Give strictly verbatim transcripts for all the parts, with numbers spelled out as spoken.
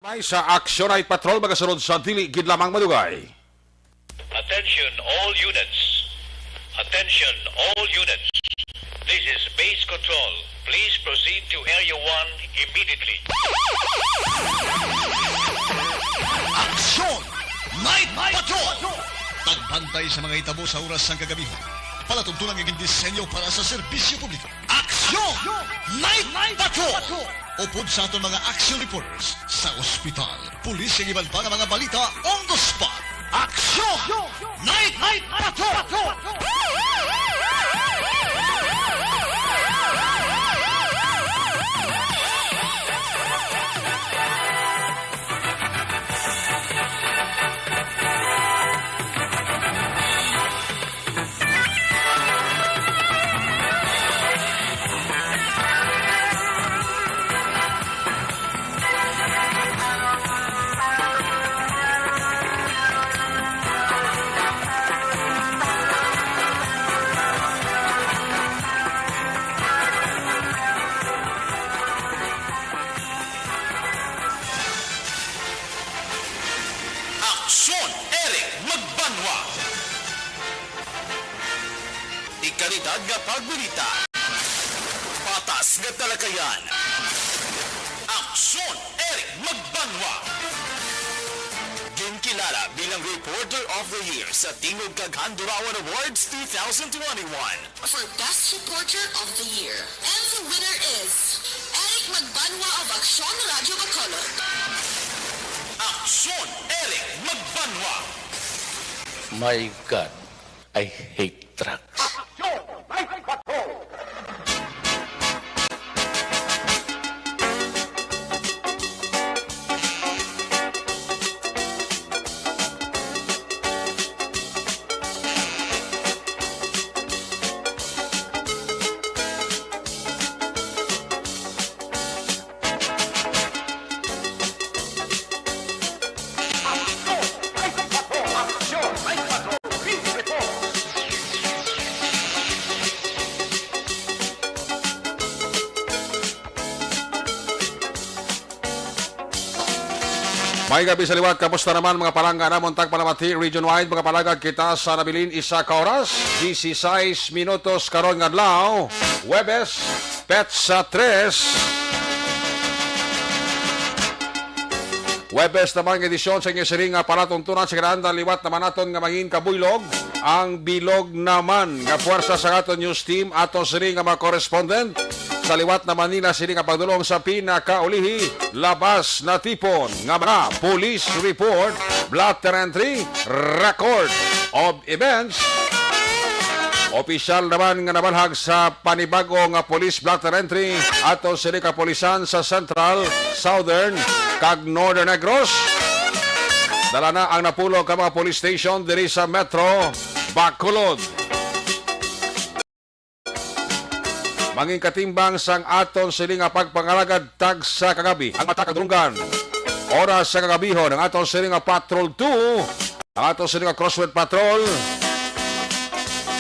Ay, sa Action Night Patrol, magasunod sa dili gid lamang madugay. Attention all units. Attention all units. This is Base Control. Please proceed to Area one immediately. Action Night Patrol! Pagbantay sa mga hitabo sa oras sang kagabihon. Palatuntunan nga gindisenyo para sa serbisyo publiko. Action Night Patrol! Upod sa aton mga action reporters sa ospital, pulis, kag iban pa nga mga balita on the spot. Action Night Patrol! Aksyon, Eric Magbanwa. Dekalidad nga pagbalita. Patas nga talakayan. Aksyon, Eric Magbanwa. Ginkilala bilang Reporter of the Year sa Tingog kag Handurawan Awards two thousand twenty-one. For Best Reporter of the Year. And the winner is Eric Magbanwa of Aksyon Radio Bacolod. Aksyon, Eric Magbanwa. My God, I hate drugs. Aksyon, Night Patrol. May gabi sa liwat. Kamusta naman, mga palangga namon tagpalamati region-wide? Mga palagad, kita sa nabilin isa ka oras, dieciséis minutos karon nga adlaw, Huwebes, petsa tres. Huwebes naman nga edisyon sa inyo siring nga palatuntunan sa kinahanglan liwat naman naton nga mangin kabuylog ang bilog naman nga puwersa sa aton news team, ato siring nga mga correspondent. Sa liwat naman nila sini nga pagdulong sa pinakaulihi, labas natipon nga mga police report, blotter entry, record of events. Opisyal naman nga nabalhag sa panibago nga police blotter entry ato sini kapulisan sa Central, Southern, kag Northern Negros. Dala na ang napulo ka mga police station diri sa Metro Bacolod. Mangin katimbang sang aton sini nga pagpangalagad tagsa kagabi ang mata kag dulonggan. Oras sa kagabihon ang aton sini nga Patrol two, ang aton sini nga Crossword Patrol.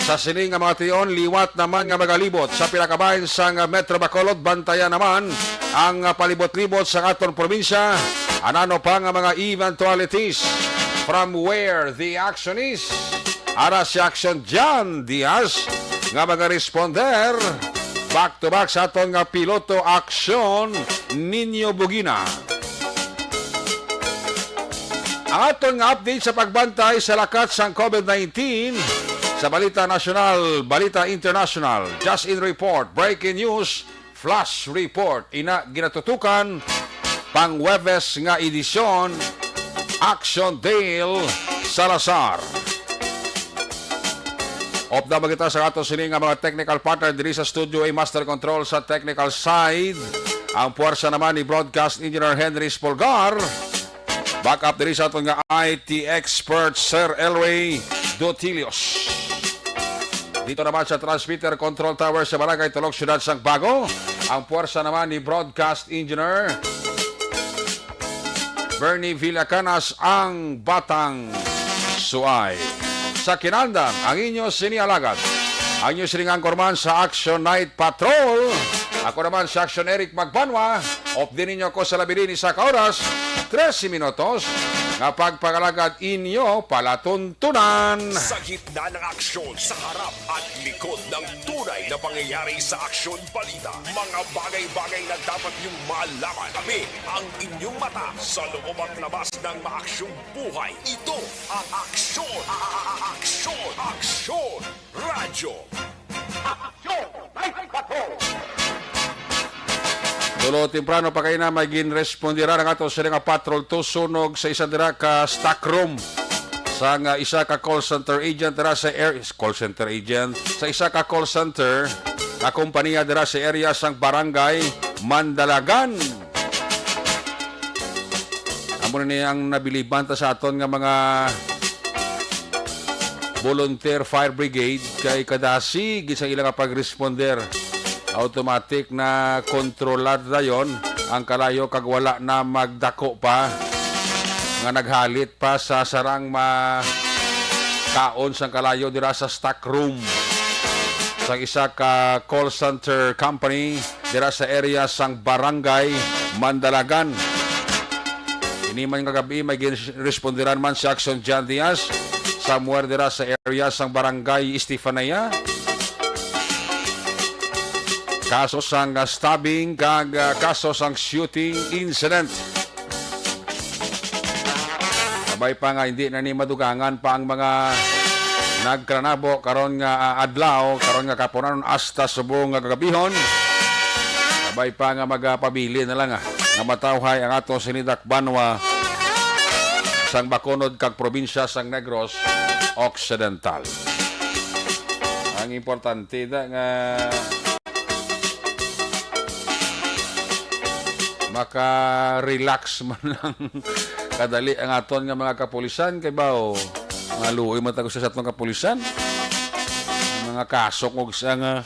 Sa sini nga mga tion, liwat naman nga magalibot sa pinakabahin sang Metro Bacolod. Bantayan naman ang palibot-libot sa aton probinsya. Anano pa nga mga eventualities from where the action is. Ara si Action John Diaz nga magaresponder back to back sa aton nga piloto Action Niño Bugina. Ang aton nga update sa pagbantay sa lakat sang COVID nineteen sa balita nasyonal, balita international, just in report, breaking news, Flash Report, ina ginatutukan pang Huwebes nga edisyon, Action Dale Salazar. Update kita sa ato sini nga mga technical partner diri sa studio, ay master control sa technical side. Ang puwersa naman ni Broadcast Engineer Henry Spolgar. Back up diri sa aton nga I T expert, Sir Elway Dotilios. Dito naman sa transmitter control tower sa Barangay Tulog, Siyudad sang Bago, ang puwersa naman ni Broadcast Engineer Bernie Villacanas, ang Batang Suay. Sa kinandang, ang inyo sini alagad, ang inyo sining anchorman sa Action Night Patrol, Ako naman si Action Eric Magbanwa. Updi ninyo ko sa labi ini sa ka oras, trese minutos, nga pagpangalagad inyo palatuntunan. Sa gitna ng aksyon, sa harap at likod ng tunay na pangyayari sa Aksyon Balita, mga bagay-bagay na dapat niyong malaman. Kami ang inyong mata sa loob at labas ng maaksyong buhay. Ito ang Aksyon, Aksyon, Aksyon Radyo. Aksyon Night Patrol. Tulo temprano pa kaina, may ginrespondiran ang ato sila nga patrol to sunog sa isa dira ka stock room sang isa ka call center agent dira sa air-, call center agent, sa isa ka call center nga kompanya dira sa area sang Barangay Mandalagan. Amo na ni ang nabiliban ta sa aton nga mga volunteer fire brigade, kay kadasig sa ila nga pag-responder, automatic na kontrolar dayon ang kalayo kag wala na magdako pa nga naghalit pa sa sarang ma-, kaon sang kalayo dira sa stock room sang isa ka call center company dira sa area sang Barangay Mandalagan. Ini man nga gab-i, may ginrespondiran man si Action John Diaz, somewhere dira sa area sang Barangay Estefania. Kaso sang, ah, stabbing kag, ah, kaso sang shooting incident. Sabay pa nga hindi na ni madugangan pa ang mga nagkranabo karon nga, ah, adlaw, karon nga kapunanon hasta subong nga gagabihon. Sabay pa nga magapabilin na lang, ah, nga matawhay ang ato sinidak banwa sang Bacolod kag probinsya sang Negros Occidental. Ang importante da nga maka-relax man lang kadali ang aton nga mga kapulisan, kay bao, maluoy man ta sa atong kapulisan. Mga kaso kung sa nga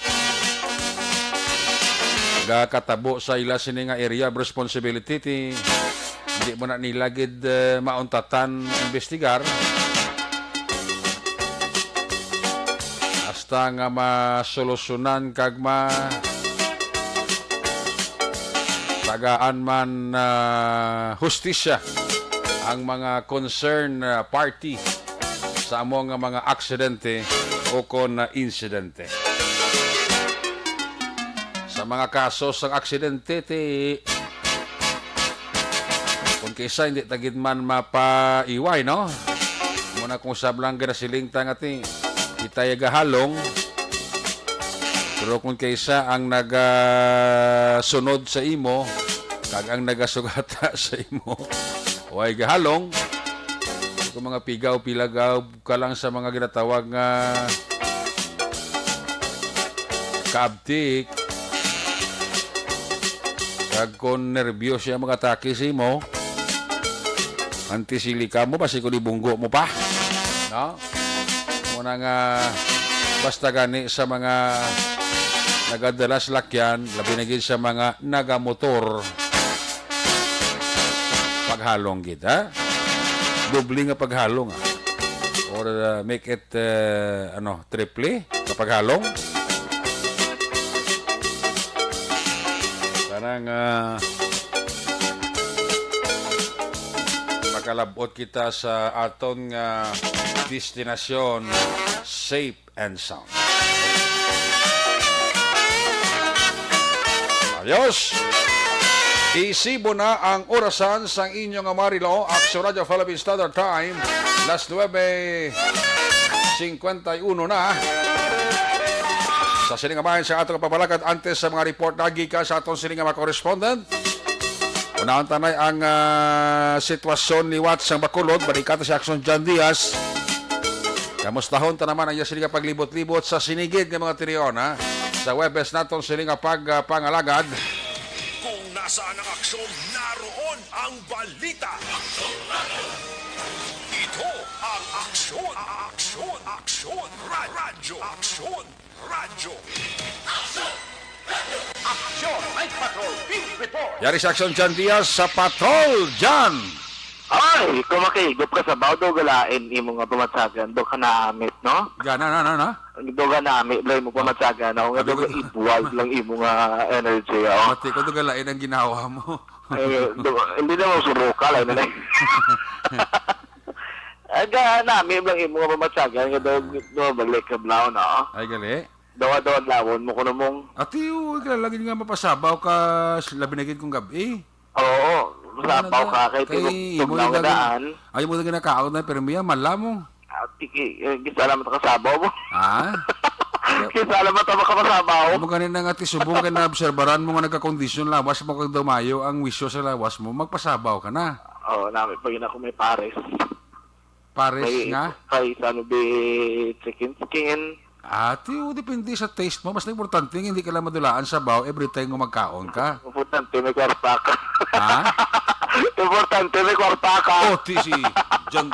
gakatabo sa ila sini nga area of responsibility, ti hindi mo na nila gid, eh, mauntatan investigar. Hasta nga masolusyonan kag ma-, tagaan man, ah, hustisya ang mga concern, ah, party sa amo nga mga aksidente o kon, ah, insidente. Sa mga kaso sang aksidente, ti, kung kaisa, hindi ta gid man mapaiway, no? Muna kung sab lang ginasiling ta nga ti, kita gahalong. Pero kung kaisa ang nagasunod sa imo, kag ang nagasugata sa imo, way gahalong. Kung mga pigaw, pilagaw, ka lang sa mga ginatawag nga kaabtik. Kag kon nerbyos siya, mag-atake sa imo, antisili ka mo, basi kon ibunggo mo pa. No? Muna nga, basta gani sa mga nagadala sa lakyan, labi na gid sa mga nagamotor. Paghalong gid, ha? Doble nga paghalong, ha? Or, uh, make it, uh, ano, triple nga paghalong. Sana nga makalabot kita sa aton nga destinasyon safe and sound. Adios! Isibo na ang orasan sang inyo nga marilo, Action Radio Philippine Standard Time, las nuebe cincuenta y uno na. Sa sini nga bahin sa ato nga pagpalagad, antes sa mga report na gikan sa aton sini nga mga correspondent, unahon tanay ang, ah, sitwasyon liwat sang Bacolod. Balikan ta si Action John Diaz. Kamustahon ta naman ang iya sini nga paglibot-libot sa sinigid nga mga tirion, ha? Sa Huwebes naton sini nga pag, ah, pangalagad. Kung nasaan ang aksyon, naroon ang balita. Ito ang Aksyon, Aksyon, Aksyon, Ra-, Radyo, Aksyon, Radyo. Action Night Patrol Field Report. Yari sa Action John Diaz sa Patrol John. Ay, kung makahigop ka sa sabaw, daw galain imo nga pamatsagan, daw ka naamit, no? Gana, na, na, na? Daw ka naamit, bro, imo pamatsagan, no? Nga daw ka ibwag lang imo nga energy, oh. Mati ko, daw galain ang ginawa mo. Eh, daw, hindi na mo subuka lang, na. Aga, naamit lang imo nga pamatsagan, nga daw, daw balik ka, bro, no? Ay, gali? Daw, daw, lawon mo ko namong. Ati, oh, ikaw lagi nga mapasabaw ka, labi na gid kung gabi. Oo, sabaw ka, kay tugtog na nga daan. Ay, mo na ginakaon na, pero miya, malamong. Ah, tiki, eh, gisa lang mata kasabaw mo. Ah? Gisa lang mata makapasabaw. Amo gani na nga ti subong kay naobserbaran mo nga nagkakondisyon lawas mo kag dumayo ang wisyo sa lawas mo, magpasabaw ka na. Oo, nami pa yun ako may pares. Pares nga? May pares, ano, be, chicken skin. Ah, ti, oh, depende sa taste mo. Mas importante nga hindi ka lang madulaan sa sabaw every time nga magkaon ka. Importante, may kwarta ka. Ha? Importante, may kwarta ka. Oh, ti si John,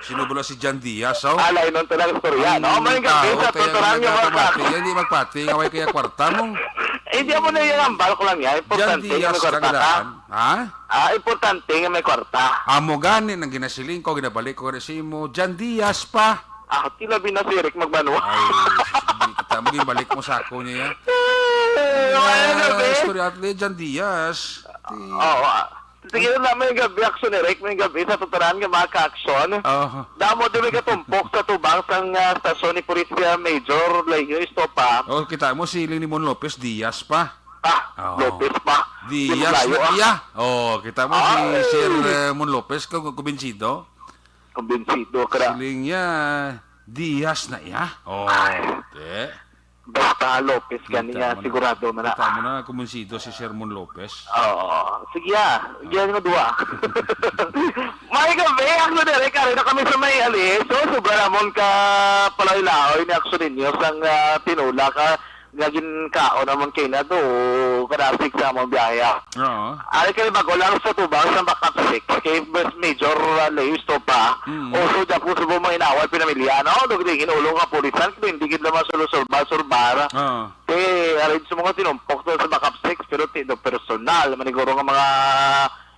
sino ba si John Diaz, oh? Alay, nun talaga istorya, no? Ang may gabi tao, sa kaya tuturan nga nga mga nagkakamati, hindi magpati, nga way kaya kwarta mo. Eh, di mo na yung ambal ko lang yan. John Importante, Diaz may kwarta ka. Kagalahan, ha? Ah, importante nga may kwarta. Amo gani nang ginasiling ko, ginabalik ko gani sa imo, John Diaz pa. Ah, tila binasirik magbanwa. Ay, sus, hindi kita. Maging balik mo sa ako niya. Eh, wala na, be. Istorya at John Diaz. Oo, ah. Sige na, may gabi, action ni Rick, may gabi sa tuturan nga mga ka-action. Oo. Damo din may katumpok sa tubang sang, ah, stasyon ni Police Major Leo Estopa. Oh, kita mo, siling ni Mon Lopez, Diaz pa. Ah, Oo. Lopez pa. Diaz Malayo, na ah. iya. Oh, kita mo si Ah, Sir, eh. eh, Mon Lopez, ka-, kumbinsido? Kumbinsido ka na. Siling niya, Diaz na iya. Oh, Ay. te. Basta Lopez ka Kita niya, mo na. sigurado man na. Kita mo na, kumbinsido si Sir Mon Lopez. Oo. Sige, ah. Diyan nga duwa. May gabi, ang direk, ari na kami sa may ali. So, sobra namon ka palaoy-laoy ni action ninyo sang, ah, tinula ka nga ginkaon namon kay na do, kadasig sa among biyahe, ah. Oo. Ari kami bago lang sa tubang sa Backup Six, kay First Major, ah, Leo Estopa. Mm. Uso dyan po sa mga inaway pinamilya, no? Dugli, ginulong kapulisan, kaya hindi gid naman sulusulba-sulbar. Oo. Ti, arin sa mga tinumpok to sa Backup Six, pero ti, do personal, maniguro nga mga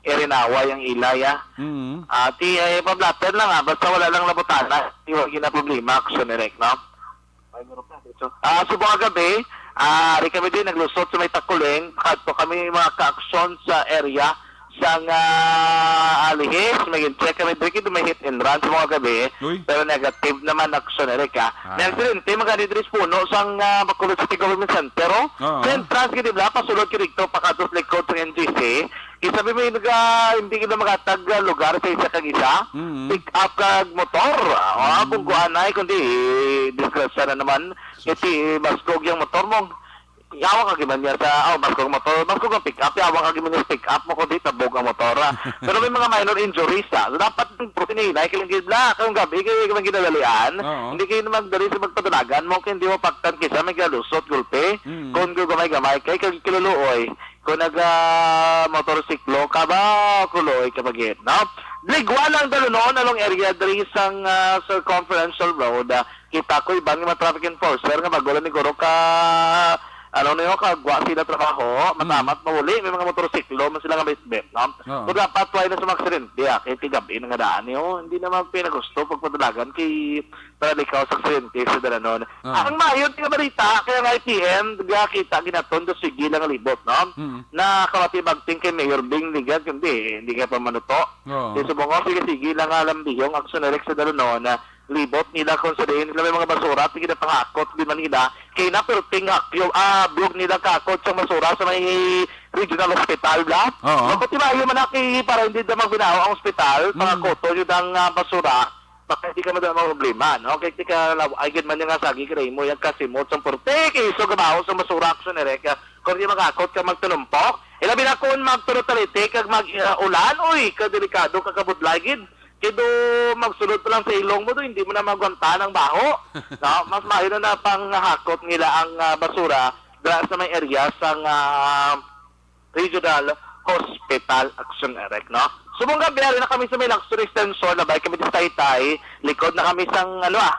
irinaway ang ilay, ah. Mm. Ah, ti, eh, pablater lang, ah, basta wala lang nabutana, di wala gina problema, action direct, no? Ah, subong nga gabi, ah, ari kami din naglusot sa may Takuling, kadto kami mga ka-aksyon sa area sang, ah, Alihis, may check kami diri kay may hit and run sa mga gabi, Uy. pero negative naman action, Eric, ah. Ah. May aksidente, mga diri sa puno sang, ah, Bacolod City Government Center, oh. Oo. Sa entrance, gid, di ba? Pasulod ka dito, pakadto sa likod sa N G C. Isabi mo yung naga-, hindi ka na makatag, ah, lugar sa isa kag isa. Mm. Pick up kag motor. Ah, Mm. bungguan na, eh, kundi, eh, disgrasya na naman. Iti, eh, baskog yung motor mo. Yawa ka giman niya sa, oh, baskog motor. Baskog ang pick up. Yawa ka giman niya sa pick up mo, kundi tabog ang motor, ah. Pero may mga minor injuries, ah. So, dapat ang protein, ay, kailang gidla. Kung gabi, kayo naman ginadalian. Oo. Hindi kayo naman dali sa magpadalagan mo, kaya hindi mo paktan kisa may galusot, gulpi. Mm. Kung gamay-gamay, kay kag kiluluoy. Kung naga motorsiklo ka ba, kuloy ka ba gid, no? Ligwa lang dalo noon along area diri sang, ah, Circumferential Road. Ah, kita ko iban nga mga traffic enforcer nga bago lang ni Guro ka, ano niyo, kagwa sila trabaho, Mm. matamat, mauli, may mga motorsiklo man sila nga bisbit, no? Oo. So, dapat wala na sa mga aksidente, ah, kay tigab-i na nga daan niyo, hindi naman pinagusto pagpadalagan kay para likaw sa aksidente sa dalanon. Ah. Ang maayo nga balita, kaya nga I P M, gakita, ginaton, do sige lang ang libot, no? Mm. Na kawati magting kay Mayor Bing Ligad, kundi, hindi ka pa manuto. Oo. Di subong, oh, sige, sige lang nga lambihong action direct sa dalanon, na libot nila kung sa diin nila may mga basura, sige na pangakot, di man nila, kay na perting hakyo, ah, blog nila kakot sa basura sa may regional hospital, bla? Oo. Kung timayo man na kay, para hindi na magbinaho ang hospital, Mm. pangakoto yun ang, ah, basura, baka hindi ka madala mga problema, no? Kay tika, law-, ay, gid man niya nga sagi, kira mo, yung kasimot, sa purte, kay iso, gabaho, sa masura, action, ereka. Kung di magakot ka, magtunumpok. Ilabi na kung magtunutalite, kag mag, uh, ulan, uy, kadelikado, kakabudlay, gid. Kay do, magsulod pa lang sa ilong mo, do, hindi mo na magwanta ng baho. No? Mas maayo na na pang hakot nila ang, ah, basura, dira sa may area, sa, ah, Regional Hospital Action Direct, no? Subong gabi, ari na kami sa may Luxury Extension, labay kami sa Taytay, likod na kami sang, ano, ah,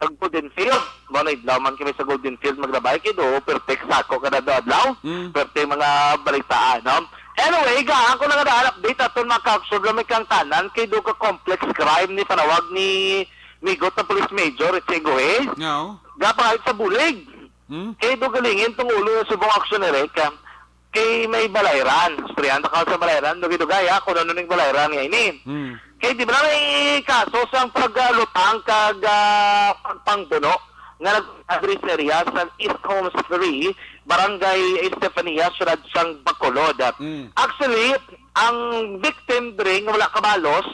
sa Golden Field. Mo na idlaw man kami sa Golden Field, maglabay kay do, perfect sako kada do adlaw. Mm. Perfect mga balitaan, no? Anyway, gaan ko lang nga update aton mga kaksod, lamay kang tanan kay do ka complex crime ni panawag ni migot na police major, Richie Gohe. Nga, oh. Gapahayag sa bulig. Hmm? Kay do galingin tong ulo sa subong aksyon ni Rick, ah. Kay may balayran. Istoryahan ta ka sa balayran, dugay-dugay, ha, kung ano ning balayran nga ini. Hmm. Kay di ba na may kaso sang paglutang kag, ah, pagpangbuno nga nag-, diri sa area sa East Homes three, Barangay Estefania, Siyudad sang Bacolod. Mm. Actually, ang victim diri nga wala kabalos,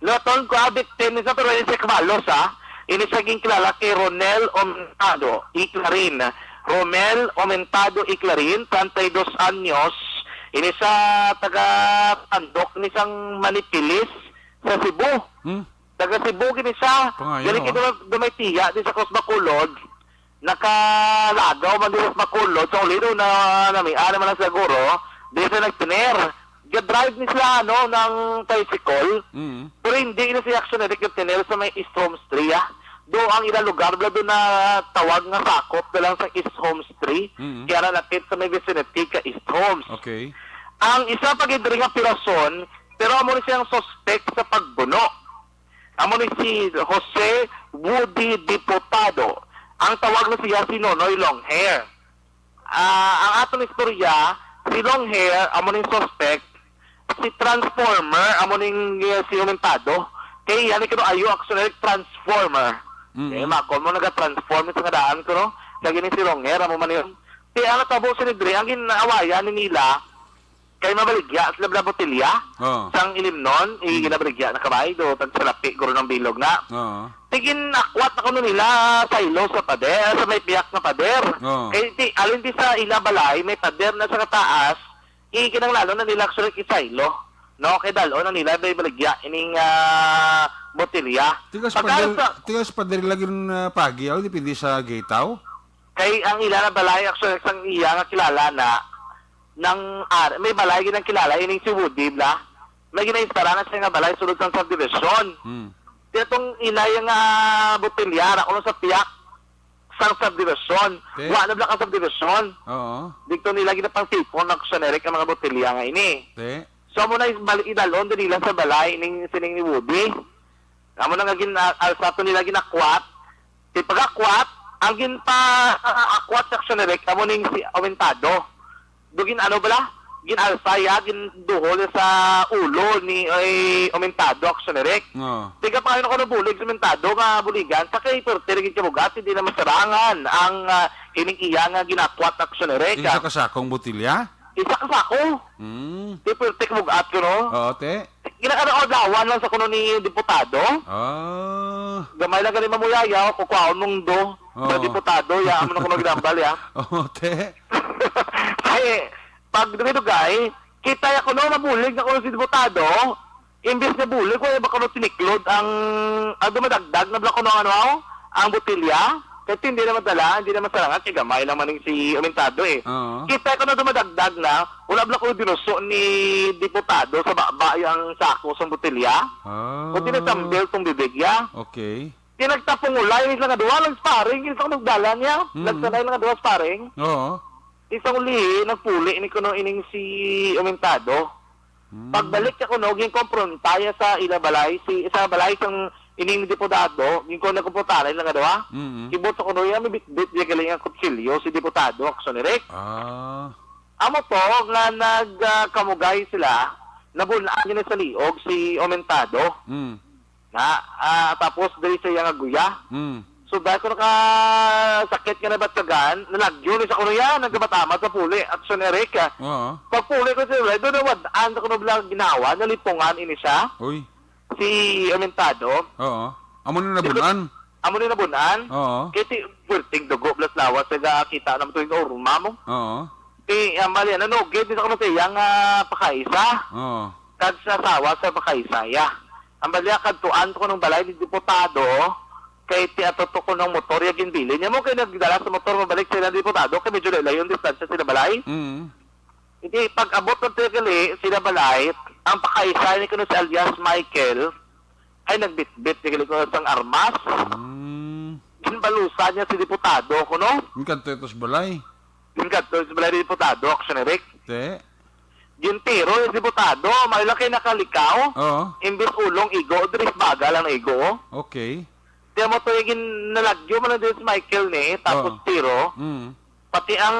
laton ko ang victim, isa pero isa kabalos, ha. Ini sa ginkilala kay Ronel Aumentado Iclarin. Romel Aumentado Iclarin, treinta y dos anyos. Ini sa taga Tandok ni sang Manipilis sa Cebu. Hmm. Taga Cebu gini siya. Pangayo, gali ah. Kita dumay tiya di sa Cross Bacolod. Nakalagaw man dito sa Bacolod. Sa ulido na namian naman na siguro. Di sa nagtiner. Ga-drive ni sila, ano, ng tricycle. Mm. Pero hindi na siya actually nagtiner sa may East Homes three, ah. Do ang ilang lugar, bla, do na tawag nga sakop na lang sa East Homes three. Mm. Kaya na lapit sa may vicinity ka East Homes. Okay. Ang isa pa gid ring nga pirasyon, pero amo ni siyang suspect sa pagbuno. Amo ni si Jose Woody Diputado. Ang tawag na siya si Nonoy Long Hair. Ah, ang aton istorya, si Long Hair, amo ning suspect, si Transformer, amo ning, eh, si Aumentado. Kay yan, ikaw, ayo, actually, Transformer. Mm. Eh, mako mo, naga-transform sa nga daan ko, no? Lagi ni si Long Hair, amo man yun. Kaya ang natabo sa ni Dre, ang ginawayan ni nila, kay mabaligya sila bala botelya. Oo. Sang ilimnon, i-, Mm. ginabaligya na kamay, do, tag salapi, guro ng bilog na. Oo. Tigin akwat na kuno nila sa ilo sa pader, sa may piyak na pader. Oo. Kay ti, alin di sa ila balay, may pader na sa kataas, ikinanglanon na nila actually isaylo. No, kay dal-o na nila may baligya ining, ah, botelya. Tigas Pagka pader, sa tigas pader lagi rin, ah, pagi, aw, depende sa gitaw. Kay ang ila na balay, actually, sang iya nga kilala na, nang, ah, may balay ginang kilala, ining si Woody, bla. May ginainstara na siya nga balay sulod sang subdivision. Hmm. Di atong ila yung, ah, botelya, ra kuno sa piyak sang subdivision. Okay. Wa na bla ka subdivision. Oo. Dito nila ginapang tipon na generic ang mga botelya nga ini. Okay. So, mo na bali idalon din nila sa balay ning sining ni Woody. Amo na nga gin-, ah, alsa to nila ginakwat. Di pagakwat, ang ginpa, ah, akwat sa aksyon direct, amo ning si Aumentado. Do gin-, ano bala? Gin-alsa ya, ginduhol sa ulo ni, ay, Aumentado, aksyon direct. Oo. Tiga pa kayo na ko nabulig sa Aumentado nga buligan, sa kay perte lagi kabugat, hindi na masarangan ang, ah, ining iya nga ginakwat, aksyon direct, Isa ah. Ka sakong botilya? Isa ka sako. Mm. Di pwerte kag bugat ko, no? Oo, te. Ginakadawan lang sa kuno ni diputado. Ah. Gamay lang gani mamuyayaw, kukuhaon mong do. Oo. Sa diputado, ya, amo na kuno ginambal, ya. Oo, te. Ay, pag dugay-dugay, kita ya kuno, mabulig na kuno si diputado. Imbis nga bulig, wala ba kuno tiniklod ang, ah, dumadagdag na bala kuno, ano, ang botilya? Kay hindi naman dala, hindi naman sarangan, kay gamay lang maning si Aumentado, eh. Oo. Kita ko na dumadagdag na, wala bala ko dinuso ni diputado sa baba yung sako sa botilya. Ah. O tinatambil tong bibig ya. Okay. Di nagtapong ulay, ni lang nga duwa, lang sparring, yung sa nagdala niya. Mm. Nagsanay lang nga duwa sparring. Oo. Isang uli, nagpuli ni kuno ining si Aumentado. Hmm. Pagbalik siya kuno, ginkompronta niya sa ila balay, si, sa balay sang ining diputado, ginko-, nagkompronta na ila nga duha. Mm. Kibot sa kuno, iya, may bitbit niya galing ang kutsilyo si diputado, aksyon ni Rick. Ah. Amo to nga nag, ah, kamugay sila, nabun-an niya sa liog si Aumentado. Mm. Na, ah, tapos diri sa iya nga guya. Mm. So, dahil ko nakasakit nga nabatyagan, nalagyo ni sa kuno yan, nagkabatamad sa puli, aksyon ni Eric, ah. Oo. Pagpuli ko sa iya, doon nawad-an sa kuno bala ginawa, nalipungan ini siya. Uy. Si Aumentado. Oo. Amo na nabun-an? Amo ni nabun-an? Oo. Kay ti, pwerteng dugo, blas lawas, sa kita naman tuwing kaurma mo. Oo. Ti, ang bali, nanugid ni sa kuno sa iya nga pakaisa. Oo. Kag sa asawa sa pakaisa, ya. Ang bali, kadtuan ko ng balay ni diputado, kay ti ato to ko ng motor, ya ginbilin niya mo, kay nagdala sa motor, mabalik sila diputado, kay medyo layo yung distansya sila balay. Mm. Hindi, pag-abot ng tigali, sila balay, ang pakaisa ni kuno si alias Michael, ay nagbitbit, tigali ko sang armas. Mm. Ginbalusan niya si diputado, kuno? Yung kanto ito sa balay. Yung kanto sa balay ni diputado, aksyon ni Rick. Te? Gintiro yung diputado, may lang kay nakalikaw. Oo. Imbis ulo ang igo, diri sa baga lang naigo. Okay. Kaya mo to yung gin-, nalagyo man lang diri si Michael ni, tapos Oo. tiro. Mm. Pati ang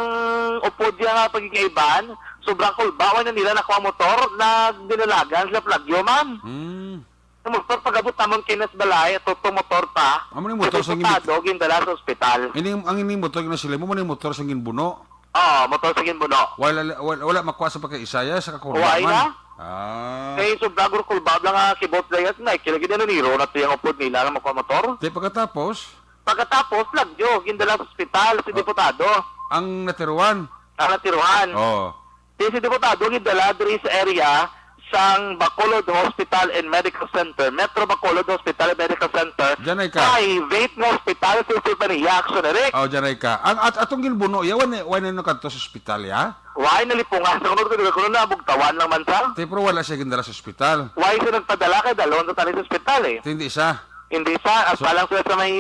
upod niya nga pagkikaiban, sobrang kulba, wala na nila nakuha motor, na dinalagan sila palagyo man. Mm. Ang motor, pag-abot namon kay nas balay, ato to motor pa. Amo ni motor sa gin- Diputado, gindala sa ospital. Ining, ang ining motor na sila mo, mo ni motor sa ginbuno. Oo, motor sa ginbuno. Wala, wala, wala makuha sa pagkaisaya sa kakurba Wala man. na. Ah. Kay sobra guro kulbab lang nga kibot na yan. Ay, kila gid na niro na to yung upod nila nga makuha motor. Di pagkatapos? Pagkatapos, lagyo, gindala sa ospital si Oh. Diputado. Ang natiruan? Ang natiruan. Oh. Di si Diputado gindala diri sa area sang Bacolod Hospital and Medical Center, Metro Bacolod Hospital and Medical Center, Diyan ay ka. Private nga hospital sa Estefania, Action Eric. Oh, diyan ay ka. Ang at atong ginbuno, ya, wala, wala na kadto sa ospital, ya? Why nalipungan sa kuno, kuno na bugtawan lang man sa? Te, pero wala siya gindala sa ospital. Why siya nagpadala kay dalon sa tali sa ospital eh? Te, hindi siya. Hindi sa, at So- palang sila sa may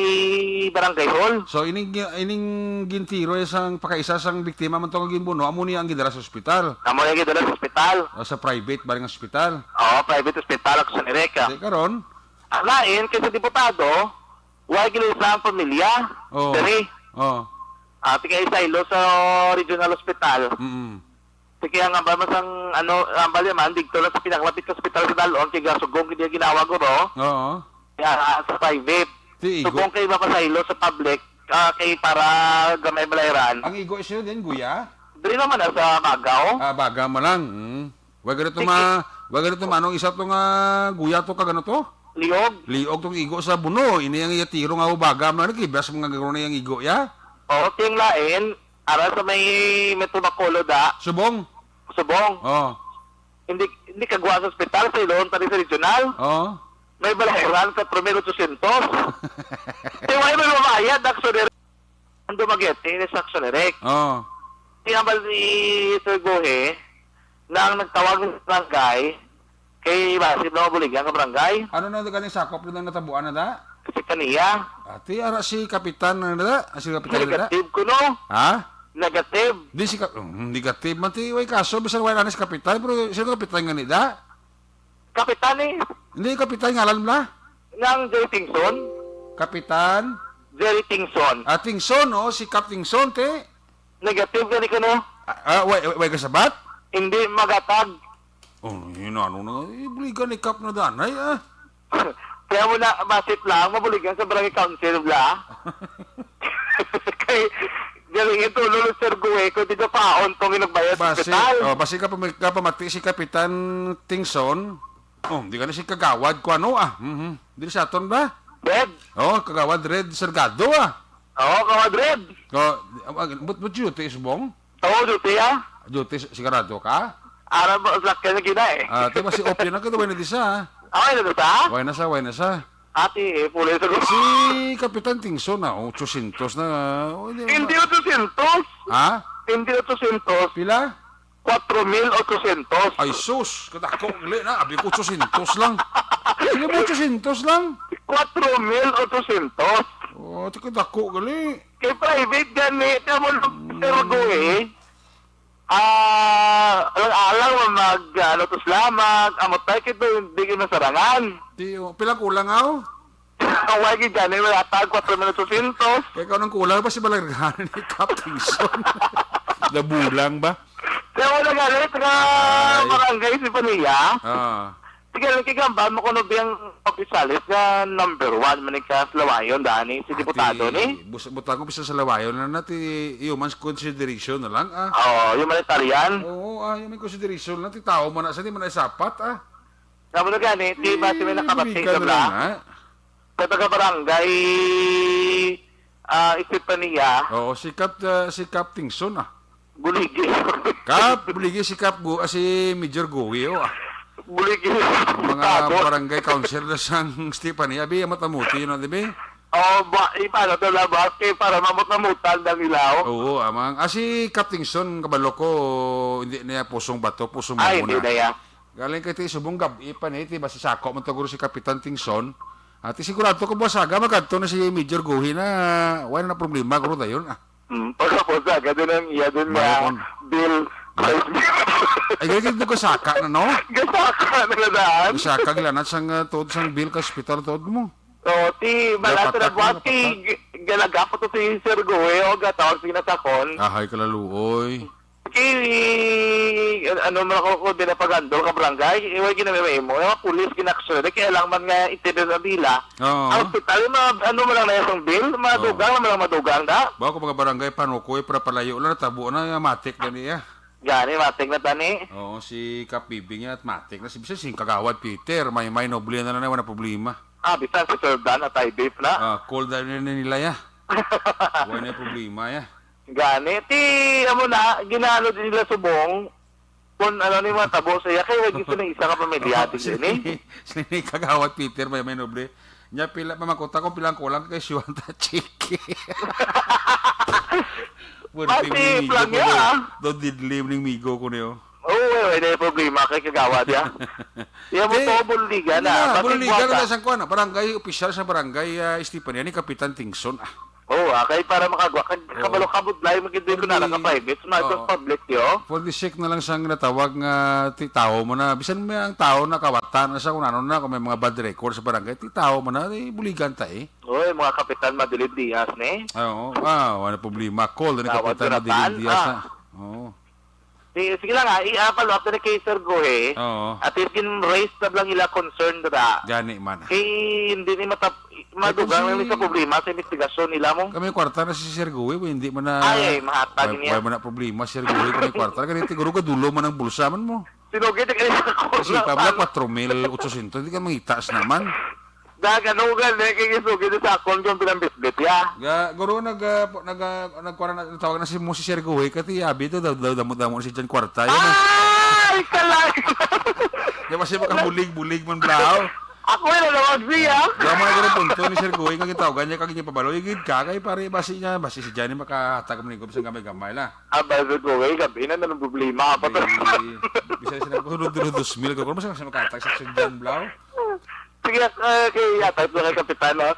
barangay hall. So, ining, ining gintiro, eh, sang pakaisa sang biktima man to nga ginbuno, amo niya ang gidala sa ospital. Amo niya gidala sa ospital. O, sa private ba nga ospital? Oo, private hospital, Action Eric, ah. Di karon? Ang lain, kay sa diputado, wala gila sa ang pamilya. Oo. Dali. Oo. Ah, tigay sa ilo sa regional hospital. Mm-mm. Sige, ang ambal man sang, ano, ambal yaman, dito lang sa pinakalapit sa ospital sa Dalon, kay gasugong, hindi ginawa, guro. Oo. Kaya, ah, sa private. Ti igo. Subong kay mapasaylo sa public, ah, kay para gamay malayran. Ang igo is yun din, guya? Dili naman na sa Bagaw. Ah, baga mo lang. Mm. Wag ganito Sige. ma-, wag ganito ma-, anong isa to nga guya to, kag ano to? Liog. Liog tong igo sa buno. Ini ang iya tiro nga ubaga mo lang. Kibas mga garo na yung igo, ya? Oo, ting lain. Ara sa may Metro Bacolod, ah. Subong? Subong. Oh. Hindi, hindi kagwa sa ospital, sa Iloon, tani sa regional. Oh. May balahiran sa Primero Ochocientos. Di, why may mabayad, actually, ang dumaget, eh, sa action direct. Oh. Di naman si Sir Gohe, nang nagtawag ng barangay, kay Basib na mabuligan ka barangay. Ano na gani sakop na natabuan na da? Si Kaniya. Ati, ara si Kapitan na da? Ah, si Kapitan na da? Negative ko, no? Ha? Negative. Di si Ka-, mm, negative man ti, way kaso, bisan wala na si Kapitan, pero sino Kapitan nga ni da? Kapitan eh. Hindi, Kapitan, ngalan mo na? Nang Jerry Tingson. Kapitan? Jerry Tingson. Ah, Tingson, oh, si Kap Tingson, te. Negative gani ko, no? Ah, ah, way, way, way kasabat? Hindi magatag. Oh, yun, ano na, eh, buligan ni Kap na danay, ah. Kaya mo na, basit lang, mabuligan sa barangay council, bla. Kay, galing ito, Lolo Sir Gue, kung di na paon tong inagbayad sa Basi, ospital. Oh, basi ka pamag-, ka pamati si Kapitan Tingson. Oh, di ka na si Kagawad, kung ano, ah. Mhm. Di sa aton ba? Red. Oh, Kagawad Red Sergado, ah. Oo, Kagawad Red. Oh, but, but duty is bong? Oo, duty, ah. Duty, sigurado ka? Ara ba, sa kanya gina eh. Ah, te, basi open na ka, way na di sa, ah. Okay na to, sa? Way na sa, way na sa. Ati, eh, pulay sa Si Kapitan Tingson na, ochocientos na. Oh, hindi Hindi na. ochocientos. Ha? Hindi ochocientos. Pila? Cuatro mil ochocientos. Ay, sus. Kadako, gali na. Abi ko, ochocientos lang. Sino mo, ochocientos lang? Cuatro mil ochocientos. Oh, ito kadako, gali. Kay private gani, kamo lang, Mm. Sir Gue. Ah, alang-alang mo mag, ano, tos lamang, amo tayo kito, hindi kayo masarangan. Di, oh, pila kulang, aw? Ang wagi dyan, eh, wala tag kwatro mil ochocientos. Kaya ikaw nang kulang ba si Balargahan ni Kap Tingson? Nabulang ba? Kaya wala galit nga Ay. Barangay si Pania. Ah. Sige, lang kigamba mo kuno biyang opisalis nga number one man ka sa Lawayon, dani, si Ati, diputado ni? bus-, butang ko bisa sa Lawayon na, na ti human consideration na lang, ah. Oo, humanitarian. Oo, ah, human consideration na, ti tao man na, sa di man na isapat, ah. Nga mo na gani, di ba, si may Eh, nakabati balikan sa na bla? lang, ah. Sa taga-barangay, ah, Estefania. Oo, si Kap, ah, si Kap Tingson, ah. Buligi. Kap, buligi si Kap Gu-, ah, si Major Gui, oh, ah. Buligi. Ang mga Tado. barangay council na sang Estefania, abi, ang matamuti yun, ah, di ba? Oh, ba, eh, paano to, labas? Kay para mamut-amutan ng ilaw. Oo, amang. Ah, si Kap Tingson, kabalo ko, hindi niya pusong bato, pusong Ay, mabuna. hindi na ya. Galing kay ti subong gab-i pa ni, ti basi sako man to guro si Kapitan Tingson. Ati sigurado ko buwasaga, magadto na si Major Guhi na, wala na problema, guro dayon, ah. Hmm, pagkapos, agad din ang iya din Mao nga kon- bill, Ay, gani gid, gasaka na, no? Gasaka na nga daan. Gasaka, gilanat sang, ah, tuod sang bill ka ospital, tuod mo. Oo, ti, Dapat balato na ako, buhat, ti, dapat na. G-, galagapo to si Sir Goy, o, gatawag si nasakon. Ahay, kalaluoy. Ki, an-, ano man ako, kung di na pag-handle ka barangay, iway ginamay mo. Yung mga pulis, ginaksyon, kaya lang man nga, intindihan ang dila. Oo. Ang ospital, yung mga, ano man lang na yung bill, madugang Oo. na man lang madugang, da? Ba, kung mga barangay, panukoy, para palayo lang, natabo na, yung matik na niya. Gani, matik na tani. Oo, si Kap Bibing at matik na. Si, si, si Kagawad Peter, may, may noble na lang, wala problema. Ah, bisan si Sir Dan at I vape na. Ah, cold na rin nila, ya. Wala na problema, ya. Gani, ti, amo na, ginaano din nila subong, kung ano ni mga tabo sa iya, kay wag gusto ng isa ka pamilya, Oo, din si, yun, eh. Si Kagawad Peter, may, may noble. Nya, pila, mamakuta ko, pila ang kulang kay Shuan ta Chiki. Pwede Pati may plan niya, ah. Daw didlim ning migo ko niyo. Oo, eh, wala yung problema kay Kagawad, ya. Iya mo Eh, to, buligan, hindi ah. na, Pati buligan buwasa. na sa kuwan, ah, barangay, opisyal sa barangay, ah, Estefanía ni Kapitan Tingson, ah. Oo, ah, kay para makagwa, kag Oo. kabalo ka, budlay, magiging ko na lang ka-private, sa mga Oo. public, yo. For the sake na lang sang natawag nga ti-, tao mo na, bisan may ang tao na kawatan na sa kung ano na, kung may mga bad record sa barangay, ti tao mo na, eh, buligan ta, eh. Oy, mga Kapitan Madilim Diaz, ne? Ah, oo. Ah, wala problema. Call na ni Tawag Kapitan ko na Madilim tan, Diaz, ah. ha? Oo. Di, sige lang, ah, i-, ah, follow up na ni kay Sir Gohe. Oo. At least, gin-raise na lang ila concern dira. Gani man. Kay hindi ni matap-, madugang Kung lang ni sa si problema sa investigasyon nila mo. Kami kwarta na si Sir Gohe, hindi man na Ay, ay, mahatag Wala, niya. wala man na problema, Sir Gohe, kami kwarta. Ganito, siguro gadulo man ang bulsa man mo. Sinugi na kayo sa Kasi kulang, pabla, ano? Kwatro mil otsosyentos, hindi ka mangita sa naman. Dag, ano ko gani, kay gisugi na sa akon kung pinambitbit, ya. Ga, guro, nag, ah, po-, nag, ah, nagkuha na, tawag na si mo si Sir Gohe, kati abi to, daw, daw, damo-damo si Jan Kwarta, yun, ah. Ay, kalay! Di ba siya makabulig-bulig man, blaw? Ako yung nalawag siya. Di ba, mga ganun punto ni Sir Gohe, kag tawag niya, kag niya pabalo, igid ka, kay pare, basi niya, basi si Jan, makahatag mo ni Gob sa gamay-gamay, la. Ah, ba, Sir Gohe, gabi na, anong problema? Apa to? Di, bisa siya nagkusunod-sunod dos mil, kung mas siya makatag sa Jan, blaw? Sige, eh, kay yata ito nga kapitan, no?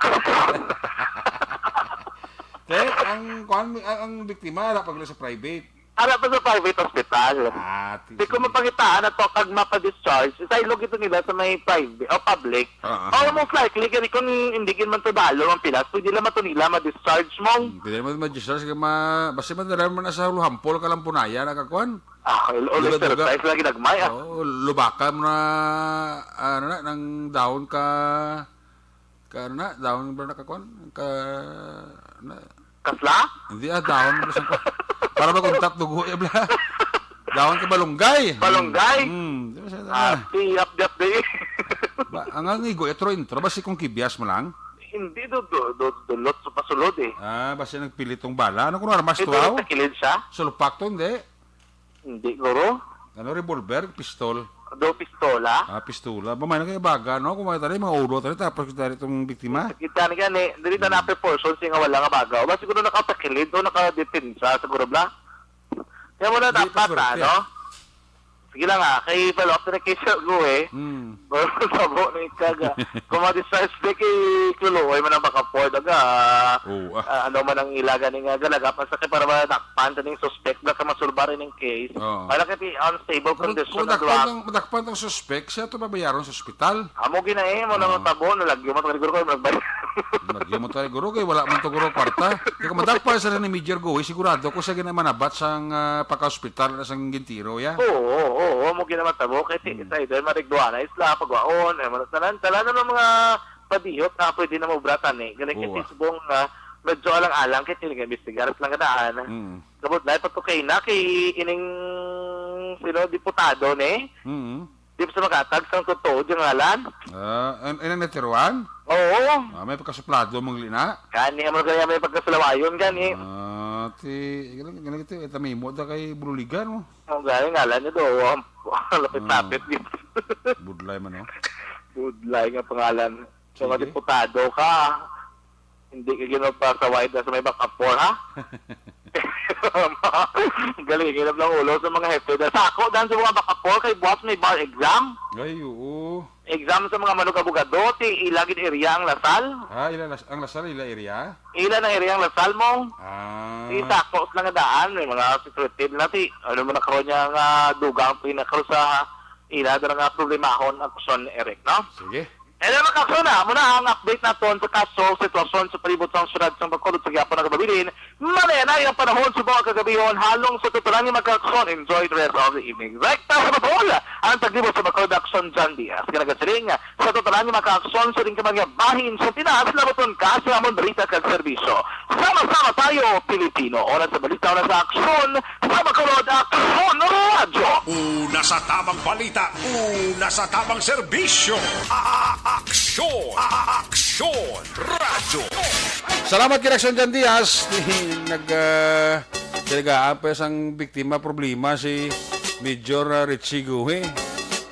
Te, ang, kuan, ang, ang biktima, wala pa gula sa private. Wala pa sa private hospital. Ah, ti-, Di ko sige. mapangitaan na to kag mapa-discharge. Sa ilog ito nila sa may private o public. Ah, ah. Or most likely, gani kung hindi gid man to dalo ang pilas, pwede lang man to nila ma-discharge mo. Hmm, pwede naman ma-discharge kay ma-, basta man dala man na sa Luhampol, Kalampunaya, nakakuan. Ah, ul-, ul-, Duga-duga. exercise lagi nagmay, ah. Oo, lubaka mo na, ano na, nang dahon ka, ka, ano na, dahon ba na kakuan? Ka, na, Kasla? Hindi, ah, dahon mo sa kuan. Para makuntat dugo, eh, bla. Dahon ka balunggay. Balunggay? Hmm, di ba siya, Ah, ah. ti, yap, yap, di. Ba, ang, ang igo, itro, intro, ba si kung kibyas mo lang? Hindi, do, do, do, dulot sa pasulod, eh. Ah, basta nagpilit tong bala. Ano kung armas Ito, to, aw? nagtakilid siya? Sulpak to, hindi? Hindi, guro. Ano, revolver? Pistol? Do pistola? Ah, pistola. Ba, may na kayo baga, no? Kung may tali, mga ulo tali, tapos kita rin itong biktima. Kita ni gani, dili na Hmm. na-proportion siya nga wala nga baga. O ba siguro nakatakilid o nakadepensa, siguro bla? Kaya mo na Hindi, dapat, paswerte. ano? Sige lang, ah. Kay follow up na kay Sir Gu, eh. Hmm. Bro, sabo na ikaga. Kung ma-discharge di kay Kluluoy man ang baka Ford, aga. Oo, ah. Ah, ano man ang ilaga ni nga, galagapan sa kay para madakpan sa ning suspect, baka masulbar ning case. Oo. Wala kay unstable Kung, condition kung ang madakpan duha. tong, madakpan tong suspect, siya to babayaran sa ospital. Amo gina, eh, mo na Oo. matabo, nalagyo mo to, siguro ko, magbayad. Lagyo mo to, guro, kay wala man to, guro, kwarta. Kaya kung madakpan sa ni Major Gu, eh, sigurado ko siya gina manabat sang, ah, pagka-ospital na sang Gintiro, ya. Oo, oo, oo, amo gina matabo. Kay ti-, Hmm. sa ito, marigduana, isla, pagwaon, eh, mga tanan, tanan ng mga padihot na pwede na maubratan, eh. Galing kay Oo, ah. Tisbong, ah, medyo alang-alang, kay tinig-, investigar lang kadaan. Hmm. Kabudlay pa to kay na, kay ining, sino, diputado, ne? Hmm. Di pa sa makatag sang totoo, di ngalan. Ah, an-, anong natiruan? Oo. Ah, may pagkasuplado, mangli na? Gani, amo gani, may pagkasulawayon, gani. Ah, ti, galing, galing ito, eh, tamimo ta kay Bululigan, mo. Ang gani, ngalan niya do, um, lapit-lapit, Ah. gid. Budlay man, oh. Budlay nga pangalan. Sa mga Sige. diputado ka, hindi ka ginapasaway na sa may bakapor, ha? Galing, hirap lang ulo sa mga hepe. Sa ako, dan sa mga bakapor, kay buwas may bar exam. Ay, oo. Exam sa mga manug-abogado, ti ila gid area ang Lasal. Ah, ila Las-, ang Lasal, ila area? Ila na area ang Lasal mo. Ah. Ti sakto lang nga daan, may mga secretive na ti, ano man na karon niya nga dugang pinakaro sa ila, dara nga problemahon ang Aksyon, Eric, no? Sige. Hello, mga Aksyon, ah. Muna ang update naton sa kaso, sitwasyon sa palibot sang siyudad sang Bacolod sa gihapon nga kabilin. Manayna ang panahon subong ang kagabihon, halong sa tutulan ni mga Aksyon. Enjoy the rest of the evening. Rekta sa Bacolod, ang taglibot sa Bacolod, Aksyon John Diaz. Nga nagasiling, sa tutulan ni mga Aksyon, sa ring kamang bahin sa Pinas, labaton ka sa amon balita kag serbisyo. Sama-sama tayo, Pilipino. Oras sa balita, oras sa aksyon, sa Bacolod, Aksyon Radyo. Una sa tamang balita, una sa tamang serbisyo. A-, a-, aksyon, a-, a-, aksyon, radyo. Salamat kay Aksyon John Diaz. Nag, ah, talaga, ang pa sang biktima problema si Major, ah, Richie Guhe.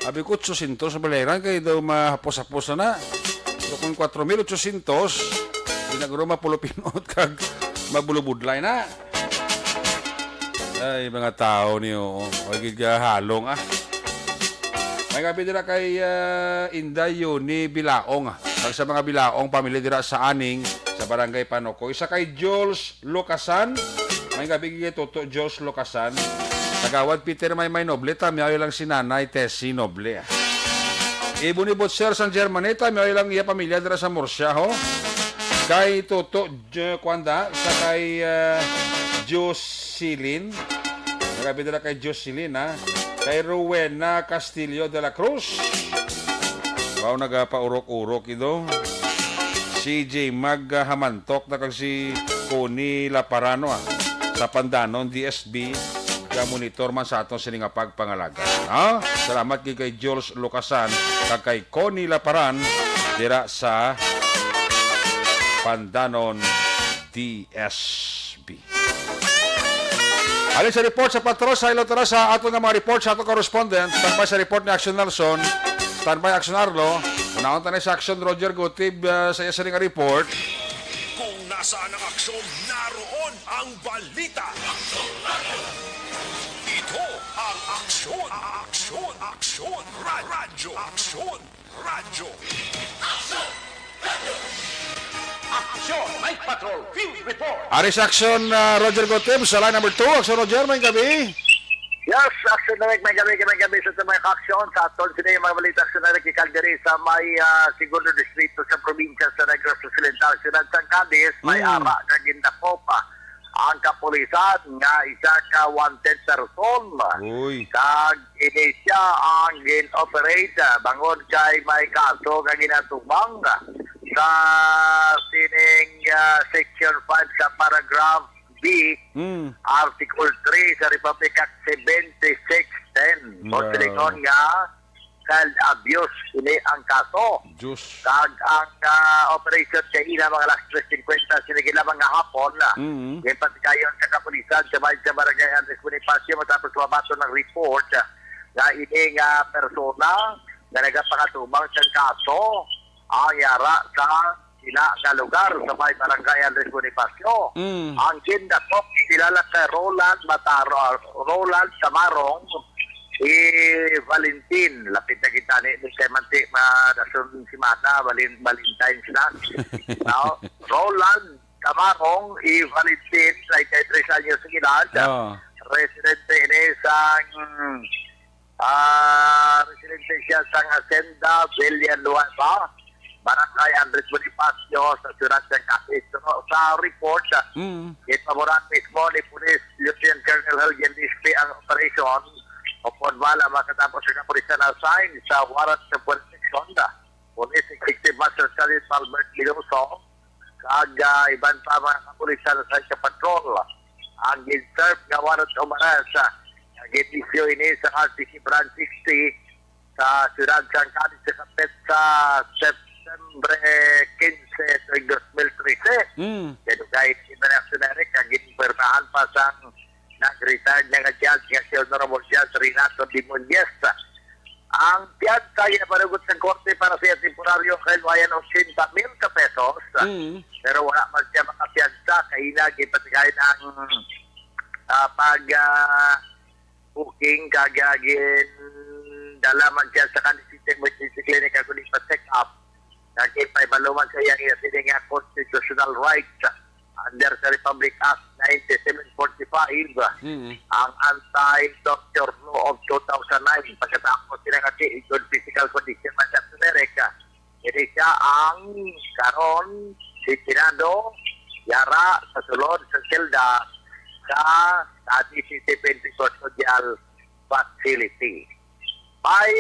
Abi ko, otsosintos sa balahiran kay daw mahapos-hapos na na. Pero kung kwatro mil otsosintos, di na guro mapulupinot kag mabulubudlay na. Ay, mga tao ni, oo. Ay, gid ka halong, ah. May gabi dira kay, ah, Inday Yoni Bilaong, ah. Kag sa mga Bilaong pamilya dira sa Aning, sa Barangay Panokoy. Isa kay Jules Locasan. May gabi kay Toto Jules Locasan. Kagawad Peter Maymay Noble, tamyaw lang si Nanay Tessie Noble, ah. Ibon ni Butcher sang Germany, tamyaw lang iya pamilya dira sa Murcia, ho. Kay Toto J-, Kwanda, sa kay, ah, Jocelyn. Nagapit na kay Jocelyn, ha. Kay Rowena Castillo de la Cruz. Wow, nagapaurok-urok ito. C J Mag, ah, Hamantok na kag si Connie Laparano, ah, sa Pandanon, D S B. Ga-monitor man sa aton sini nga pagpangalaga, no? Salamat kay, kay Jules Lucasan kag kay Connie Laparan dira sa Pandanon, D S B. Halin sa report sa patrol, sa ilo tara sa aton nga mga report sa aton correspondent. Standby sa report ni Action Nelson. Standby, Action Arlo. Unahon ta na sa Action Roger Gutib, ah, sa iya sini nga report. Kung nasaan ang aksyon, naroon ang balita. Ito ang Aksyon, Aksyon, Aksyon, Ra-, Radyo Aksyon. Radyo. Action! Night Patrol Field Report! Ari sa Action, ah, Roger Gotib sa line number two. Action, Roger, may gabi. Yes, Action Direct, may gabi, may gabi sa mga aksyon. Sa aton sini mga balita, Action Direct, ikag diri sa may, ah, segundo distrito sa probinsya sa Negros Occidental, siyudad sang Cadiz, may Mm. ara nga gindakop, ah, ang kapulisan nga isa ka wanted person. Uy. Kag ini siya ang gin-operate, ah, bangod kay may kaso nga ginatubang sa sining, ah, Section five sa Paragraph B, Mm. Article three sa Republic Act seventy-six ten. O Wow. silingon nga child abuse ini ang kaso. Diyos. Kag ang, ah, operation kay ina mga alas tres singkwenta sini lamang nga hapon, ah, Mm. ginpatigayon sa kapulisan sa may sa barangay Andres Bonifacio matapos mabaton ang report, ah, nga ini nga persona nga nagapangatubang sa kaso ang yara sa sila nga lugar sa may barangay Andres Bonifacio. Mm. Ang gindakop kilala kay Roland Mataro, Roland Tamarong, si Valentin. Lapit na kita ni, ni kay Manti, ma-, dason si Mata, Valin-, Valentine's na. No? Roland Tamarong, i Valentin, treinta y tres anyos ang edad. Oh. Residente ini sa, mm, ah, residente siya sa Hacienda Villanueva, Barangay Andres Bonifacio, sa siyudad sa Cadiz. So, sa report, Mm. ginpaboran mismo ni Police Lieutenant Colonel Helgen Dispe ang operation. Upod bala, makatapos ang kapulisan na assign sa warrant of protection. Police Executive Master Sergeant Albert Miloso, kag, ah, iban pa mga kapulisan sa sa patrol. Ang gin-serve nga warrant of arrest, ah, nga gin-issue ini sa R T C Branch sixty sa siyudad sang Cadiz sa petsa September quince tuig dos mil trese. Mm. Kay dugay international, kag ginpermahan pa sang nag-retired na nga judge nga si Honorable Judge Renato Demulles. Ang piyansa ginapanugot sang korte para sa iya temporaryo ang kahiluwayan ochenta mil ka pesos. Mm. Pero wala man siya makapiyansa, kay ina ginpatigayon ang, ah, pag, ah, booking kag, ah, gin Dala man siya sa Caliente Emergency Clinic, ako ni pa-check up. Naging paibaluman sa iya, iya sini nga constitutional rights under sa Republic Act ninety-seven forty-five, Mm. ang Anti-Torture Law of two thousand nine. Pagkatapos sila nga si good physical condition man sa Amerika, hindi siya ang karon si Senado, yara sa sulod sa selda sa Cadiz City Pentecost Social Facility. May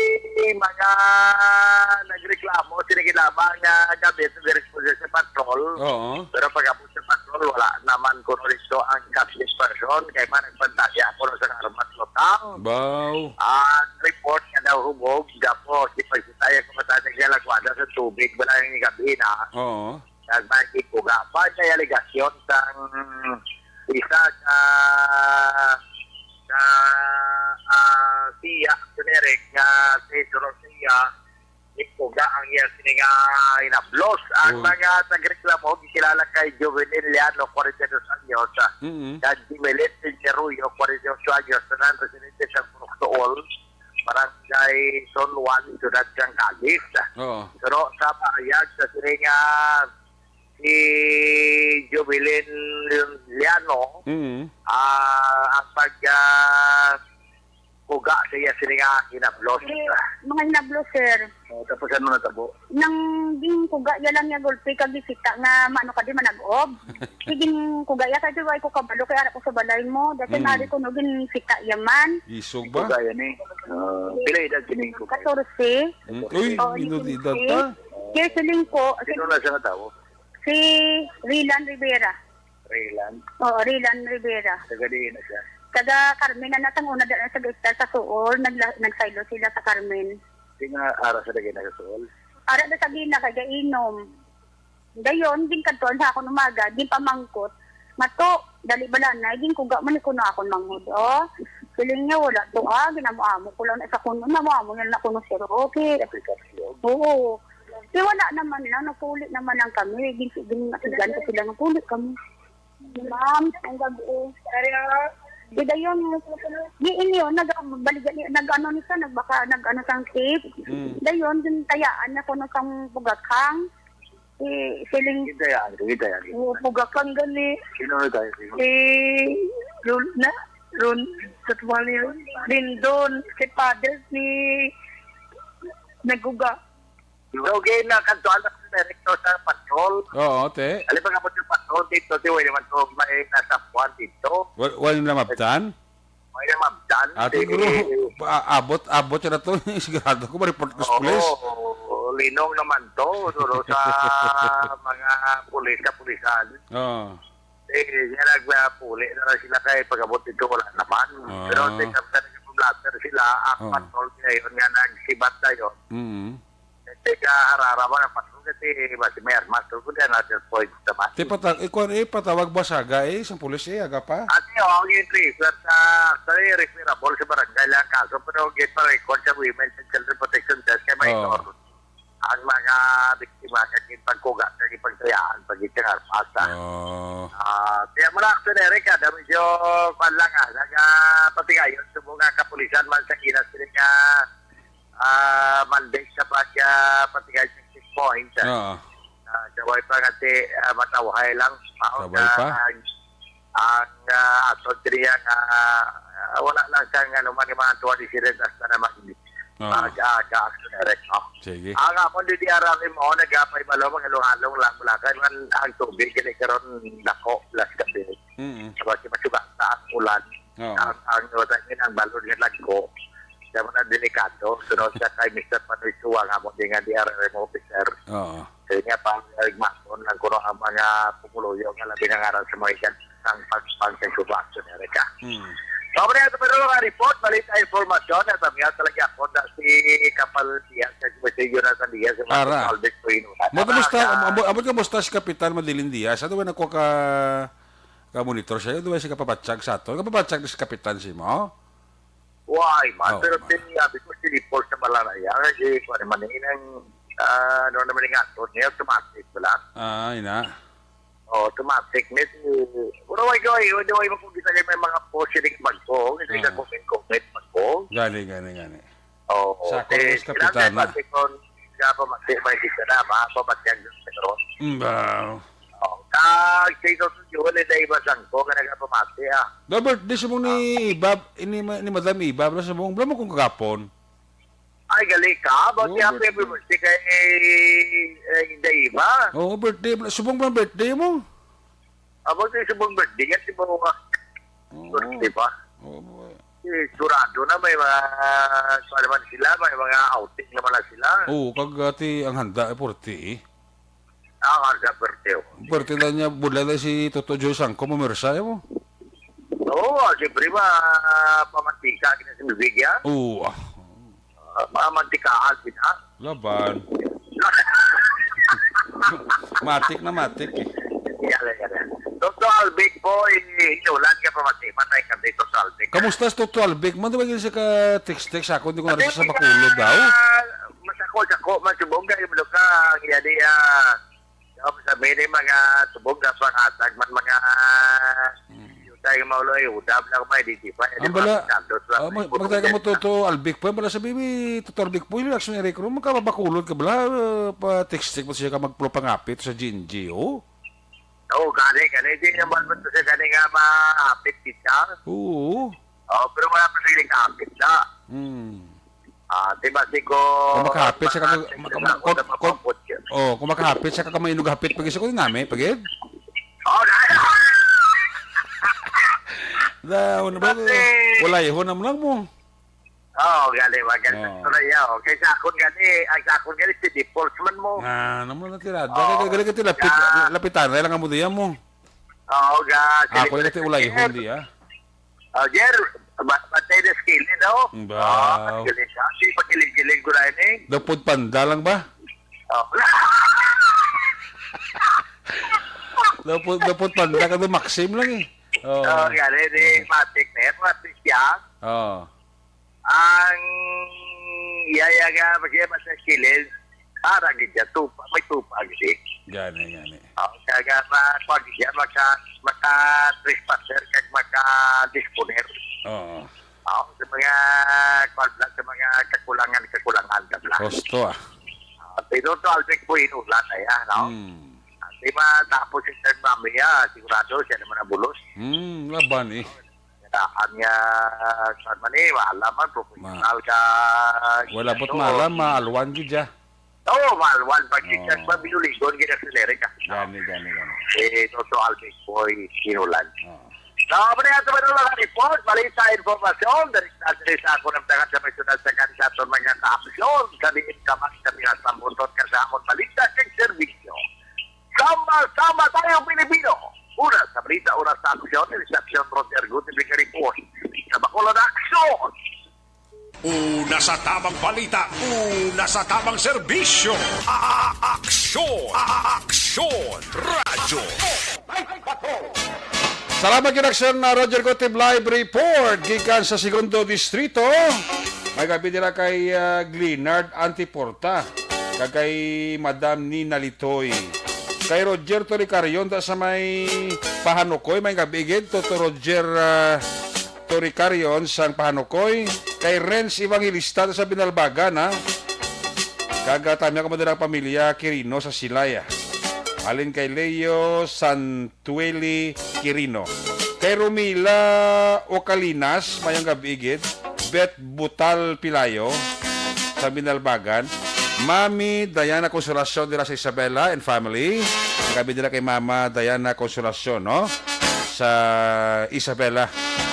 mga nagreklamo, sila ginama nga gabi ito responsable sa patrol. Oo. Pero pag-abot sa patrol, wala naman kuno dito ang captive person. Kay man nagpantaya ako sa armas lutang. Baw. Ang report nga daw hubog, gapo, si pagsitaya ko matanda siya lagwada sa tubig, wala yung gabi na. Oo. Nagmangikuga pa sa alegasyon sang isa ka, ka, ah, siya, generic nga si Dorothea, ikuga ang iya sini nga inablos. Ang Oh. mga nagreklamo, gikilala kay Jovelyn Liano, forty-two anyos, ah, Mm-mm. kag Jimelet Peñarroyo, forty-two anyos, tanan residente sa Purok Tuol, Barangay Zone one, Siyudad sang Cadiz. Oo. Pero sa pahayag sa sini nga si Jovelyn Liano, Mm. ah, ang pag, ah, kuga sa iya sini nga hinablos. Hindi, mga hinablos, sir. Oh, tapos ano natabo? Nang ging kuga ya lang niya gulpi kag gisita nga mano ka di manag-ob. Sige, kuga ya kay way ko kabalo kay ara ko sa balay mo. Dati Mm. nari ko no gin sita ya man. Isog ba? Kuga yan eh. Ah, pila edad sini ko? Katorse. Mm. Uy, Oo, inod edad pa. Kaya siling ko, Sino na siya nga tao? Si Rilan Rivera. Raylan. Oo, Rilan Rivera. Taga diin na siya? Taga Carmen na natang una daan sa Gaistal sa Suol. Nagla-, nagsaylo sila sa Carmen. Di nga ara sa lagi na sa Suol? Ara na sa gina, kay gainom. Dayon, din kadtuan sa akon umaga, din pamangkot. Mato, dali bala na, din kuga man kuno akon manghod. Oh, siling niya, wala to ah, ginamo-amo ko lang na sa kuno, namo-amo niya na kuno sir. Okay. Aplikasyon. Oo. Di wala naman lang, nagpuli naman lang kami. Din, din, din, ko sila, nagpuli kami. Ma'am, ang gabi. Di dayon, di inyo, nag-, balikan ni, nag-ano ni siya, nagbaka, nag-ano sang tape. Mm. Dayon, din tayaan niya kuno sang bugakhang. Si, siling, Gintayaan, gintayaan. Oo, bugakhang gani. Sino na tayo? Sino? Si, Lul-, na, Lun-, sa tuwali, Lindon, si Father, si Naguga. So, gay na kantuan na sa direktor sa patrol. Oo, te. Alam ba nga mo yung patrol dito, di wala naman to may nasapuan dito. Wal-, wala na mabtan? May na mabtan. Ate, Si bro, pa-, abot, abot siya na to. Sigurado ko, ma-report ko sa Oo, pulis. Linong naman to. Suro sa mga pulis, kapulisan. Oo. Eh, nga nagpuli na lang sila kay pag-abot dito, wala naman. Ah. Pero di ka sa nag-blotter sila, ang Oo. patrol ngayon nga nagsibat na yun. Mm. Teka, harara mo ng patrol kasi mas may armas. So, kung na natin point naman. Ti pata-, ikuan, eh, patawag ba saga, eh, sa pulis, eh, aga pa? At yun, ang entry, sa, sa, actually, referable sa barangay lang ang kaso, pero get pa record sa Women and Children Protection Desk kay Oo. Minor. Ang mga biktima kag ipagkuga kag ipagtayaan pag itang armas, ah. Oh. Ah, kaya mo na, Action Eric, ah, medyo kwan lang, ah, nagapatigayon subong nga kapulisan man sa Gilas sila nga, ah, mandate sa pag, ah, patigay sa checkpoint, ah. Oo. Ah, sabay pa nga ti, ah, matawhay lang. Mao Sabay nga pa? ang, ang, ah, ato diri nga, ah, wala lang sang ano man yung mga tuwa di sila hasta naman. Oo. Aga-aga, Action Eric, no? Sige. Ang amon di diara rin mo, nagapay malo, mga halong-halong lang, wala ka man ang tubig, kini karon dako, last gabi. Mm-mm. Sabay si masuga sa ang ulan. Oo. Ang, ang, ang, ang balon nga lagko, siya mo na delikado. Sunod sa kay Mister Panoy Suwa, nga mo di nga D R R M officer. Oo. Kaya nga, pang nagmaton lang kuno ang mga pumuluyo nga labi na nga sa mga ikan sang pagpang sa Cuba, Action Eric. Hmm. So, muna ito pero mga report, balita, informasyon, at ang mga talaga ako na si Kapal Diaz, sa Jose Jonathan Diaz, sa Ara. Mga Albert Quino. Mo, kumusta? Amo, amo, kumusta si Kapitan Madeline Diaz? Ano ba nako ka, ka monitor siya? Ano ba siya kapapatsag sa ato? Kapapatsag na si Kapitan si mo? Why, man? Oh, pero man. Tin-, sabi ko, si report sa Malanaya, kasi kung ano man yun ang, ah, ano naman yung ato niya, automatic, wala? Ah, ina. Oh, automatic. May, wala, why, why, why, why, kung kita may mga post, siling magpo, kasi Oo. ka comment, comment, magpo. Gani, gani, gani. Oo. Sa ako, eh, mas kapitana. Sila sa Patikon, nga pamati, may di ka na, ma-, pamati ang gusto ko. Mm, ba? Oo. Kag sa ito, sa Jewel, hindi iba sangko nga nagapamati, ah. Da birthday sa mong ni Ah. Ibab, ini ma-, ni Madam Ibab, sa mong, bala mo kung kagapon. Ay, gali ka. Ba't Oh, happy, happy birthday. Birthday kay, eh, Inday Iba? Oo, birthday. Subong ba ang birthday mo? Amo, di subong birthday yan, di ba, mga Oo. Birthday ba? Oo, boy. Eh, sigurado na may mga, kuwan naman sila, may mga outing naman na sila. Oo, kag ati ang handa, eh, forty, eh. Ah, ang handa, forty, oh. Forty na niya, budlay na si Toto Joy Sangko, mamersa, eh, mo. Oo, ah, siyempre, ma-, pamantika, kinasimbibig yan. Oo, ah. Ah, mga mantikaan sila. Laban. Matik na matik, eh. Yan, yan, yan. Toto Albic po, eh, hinulan ka pa, mati-, matay ka dito sa Albic. Kamusta si Toto Albic? Man, di ba yun siya ka text-text ako? Hindi ko na Hindi siya sa ka Bacolod daw. Masako-sako, masubong ka, yung luka, ang iya di, ah, Daw sa mini mga subong na panghatag man mga Hmm. yuta yung maulo ay udab lang may di di pa. Ang bala, Santos lang ah, may mag-, magtay ka mo, pupulyan. Toto Albic po, bala sabi mi, Toto Albic po, yung action ni Eric Rom, magkababakulod ka bala, uh, pa text mo siya ka magpulupangapit sa G N G, oh. Oo, gani, gani. Di naman mo to sa gani nga maapit kita. Oo. Oh, pero wala pa sila kapit na. Hmm. Ah, di ba, si ko, Kung makahapit siya ka, ma-, ma-, ma-, kung, kung, oh, kung makahapit siya ka, kamay inugahapit, pag isa ko nami, pagid? Oh, na- Na, ano ba? Dati. Walay, ho, naman lang mo. Oh, gali, maganda Oh. Sa iya, oh. Kay sa akon gali, ay, sa akon gali, si default man mo. Ah, naman na tirada. Oh, Kaya gali ka tilapit, ya. Lapitan, kaya lang ang mudiya mo. Oo, ga, Ako yung nati ulay, hindi, ah. Oh, Jer, ba-, batay na skill, no? Ba. Oh, skill siya. Sige, pakilig-kilig ko na yun, eh. Dapot panda lang ba? Oh. Dapot, dapot panda ka doon, Maxim lang, eh. Oo. Oh, gani, di, matik na yan, matik siya. Oo. Ang yaya nga, pag siya sa kilid, para gid siya, tupa, may tupa gid. Gani, gani. Oh, kaya nga, ma-, pag siya, maka-, maka-trespasser, kag maka-disponer. Oo. Oh, sa mga, kwan lang, sa mga kakulangan, kakulangan, ka lang. Husto, ah. Ah, pero to, Alvin po, inulan na yan, no? Hmm. Ah, di ba, tapos yung mami, ah, sigurado, siya naman ang bulos. Hmm, laban, eh. Kailangan nga, kuwan man eh, maalam man, professional Ma-, ka, wala po't ano. Maalam, maalwan gid siya. Oo, maalwan. Pag Oo. Siya ba, binuligon, ginasilere ka. Gani, gani, gani. Eh, Toto Alvin Boy, sinulan. Oo. So, muna nga, ito ba ng mga report, balita, informasyon, dali sa, dali sa ako ng tangat sa may sunod sa kansa, aton mga kaaksyon, sa liit ka, mas sa mga sambuton ka sa amon balita, kag serbisyo. Sama-sama tayo, Pilipino! Oras sa balita, oras sa aksyon, Reception Roger Gutierrez report. Sa Bacolod Aksyon! Una sa tamang balita, una sa tamang serbisyo. A-, aksyon! A-, aksyon! Radyo! Salamat gid, Aksyon, na Roger Gutib Live Report gikan sa Segundo Distrito. May gabi nila kay, ah, Glenard Antiporta. Kag kay Madam Nina Litoy. Kay Roger Toricarion, da sa may Pahanukoy, may gabi gid, Toto Roger, ah, Toricarion sang Pahanukoy. Kay Renz Evangelista, da sa Binalbagan, ha? Kag, ah, tamya ko mo dira ang pamilya Quirino sa Silay, ah. Halin kay Leo San Tweli Quirino. Kay Romila Ocalinas, mayong gabi gid. Beth Butal Pilayo, sa Binalbagan. Mami Diana Consolacion dira sa Isabela and family. Gabi dira kay Mama Diana Consolacion, no? Sa Isabela.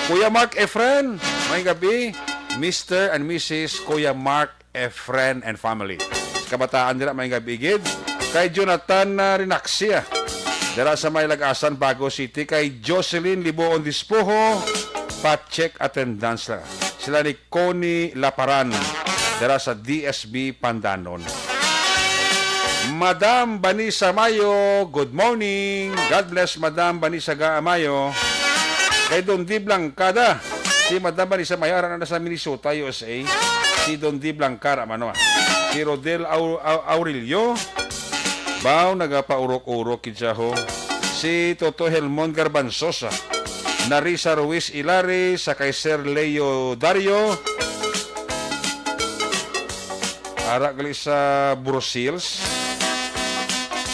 Kuya Mark Efren, mayong gabi. Mister and Missus Kuya Mark Efren and family. Sa kabataan nila, may gabi gid. Kay Jonathan, ah, Rinaxia, dira sa may Lagasan, Bago City. Kay Jocelyn Liboon Dispoho, pa-check attendance lang. Sila ni Connie Laparan, dira sa D S B Pandanon. Madam Vanessa Mayo, good morning. God bless, Madam Vanessa Ga-, Mayo. Kay Don Dib Langkada, si Madam Vanessa Mayo, ara na sa Minnesota, U S A. Si Don Dib Langkara, mano, ah. Si Rodel Au-, Au-, Aurelio, baw nagapaurok-urok gid siya, ho. Si Toto Helmon Garbanzosa, Narisa Ruiz Ilares, sa kay Sir Leo Dario, Ara gali sa Brussels.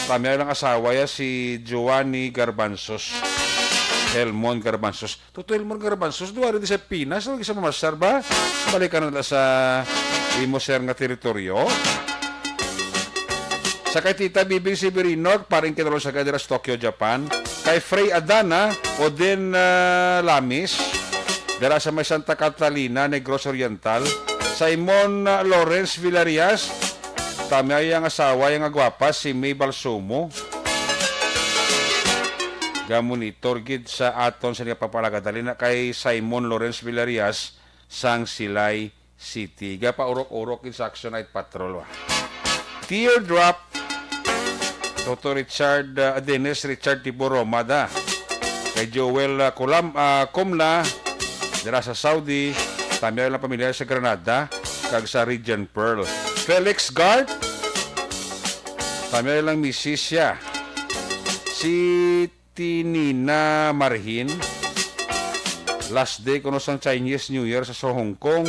Tamyaw lang asawa ya si Giovanni Garbanzos. Helmon Garbanzos. Toto Helmon Garbanzos, duwa rin sa Pinas, lagi sa mamasar ba? Balikan na sa imo, sir, nga teritoryo. Sa kay Tita Bibing Severino, paring kinalosagay dira sa Tokyo, Japan. Kay Frey Adana, Odin, ah, Lamis, dira sa may Santa Catalina, Negros Oriental. Simon, ah, Lawrence Villarias, tamyaw ya ang asawa ya nga gwapa, si May Balsumo. Gamonitor gid sa aton sa nagapapalagad. Dali na kay Simon Lawrence Villarias sang Silay City. Gapaurok-urok gid sa Action Night Patrol, wa. Teardrop, Toto Richard, ah, Dennis Richard Tiburoma da. Kay Joel, ah, Kulam, ah, Kumla, dira sa Saudi, tamyaw lang pamilya sa Granada, kag sa Regent Pearl. Felix Gart, tamyaw lang misis siya. Si Tinina Marhin, last day kuno sang Chinese New Year sa, sa Hong Kong.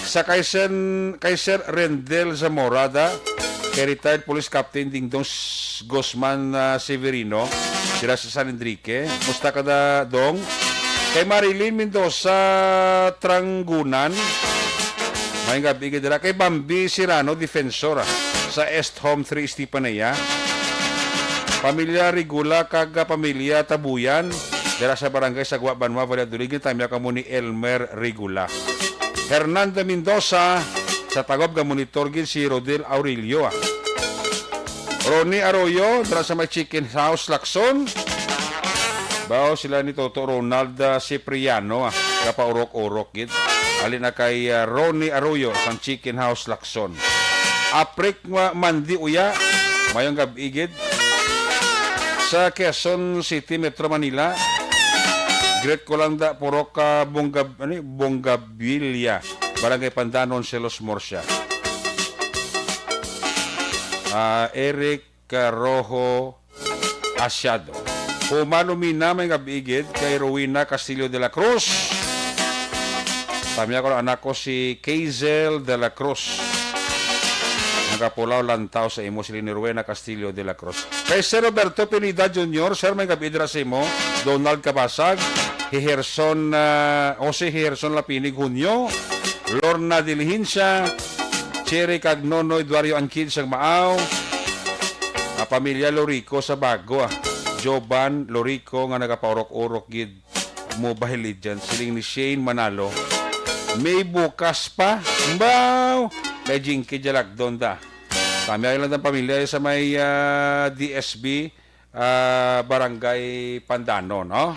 Sa kay Sen-, kay Sir Rendel Zamorada, kay retired Police Captain Dingdong S-, Guzman, ah, Severino, dira sa San Enrique. Musta ka da, Dong? Kay Marilyn Mendoza Tranggunan, may gabi ka dira. Kay Bambi Sirano, defensor, ah, sa Est Home three Estefanía. Pamilya Regula kag, ah, pamilya Tabuyan, dira sa Barangay Sagwa, Banwa, Valladolid, gintamya kamo ni Elmer Regula. Hernando Mendoza, sa Tagob, gamonitor gid si Rodel Aurelio, ah. Ronnie Arroyo, dira sa may Chicken House, Lacson. Bao sila ni Toto Ronald, ah, Cipriano, ah, kapaurok-urok gid. Ali na kay, ah, Ronnie Arroyo sang Chicken House, Lacson. Aprik Ma-, Mandi Uya, mayong gab-i gid. Sa Quezon City, Metro Manila, greet ko lang da purok, ah, Bongab-, ano, Bongabilia, Barangay Pandanon, Celos, Murcia. Ah, Eric Rojo Asiado. Humano mina may gab-i gid kay Rowena Castillo de la Cruz. Tamya ko lang anak ko si Kazel de la Cruz. Nagapulaw lantaw sa imo, sila ni Rowena Castillo de la Cruz. Kay Sir Roberto Pineda Junior, sir, may gab-i dira sa imo. Donald Kabasag, Hiherson, ah, Jose Hiherson Lapinig Junio, Lorna Diligencia, Cherry kag Nonoy Duario, ang kids sang Maaw. Ah, pamilya Lorico sa Bago, ah. Joban Lorico nga nagapaurok-urok gid, Mobile Legends. Siling ni Shane Manalo, may bukas pa. Mbaw! Kay Jinky Jalagdon da. Kami ay lang ang pamilya sa may, ah, D S B, ah, Barangay Pandanon, no?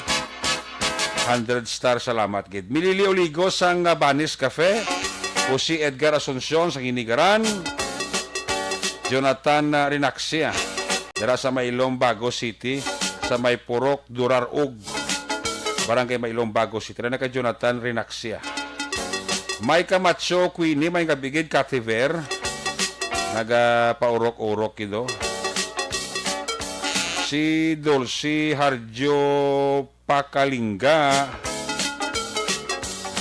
Hundred star, salamat gid. Milili Oligo sang, ah, Banis Cafe, o si Edgar Asuncion sang Hinigaran, Jonathan, ah, Rinaxia, dira sa may Ilombago City, sa may Purok Durarug, Barangay may Ilombago City. Dira na kay Jonathan Rinaxia. May Camacho, Queenie, may gab-i gid, Kativer. Nagapaurok-urok gid, oh. Si Dulce Harjo Pakalingga.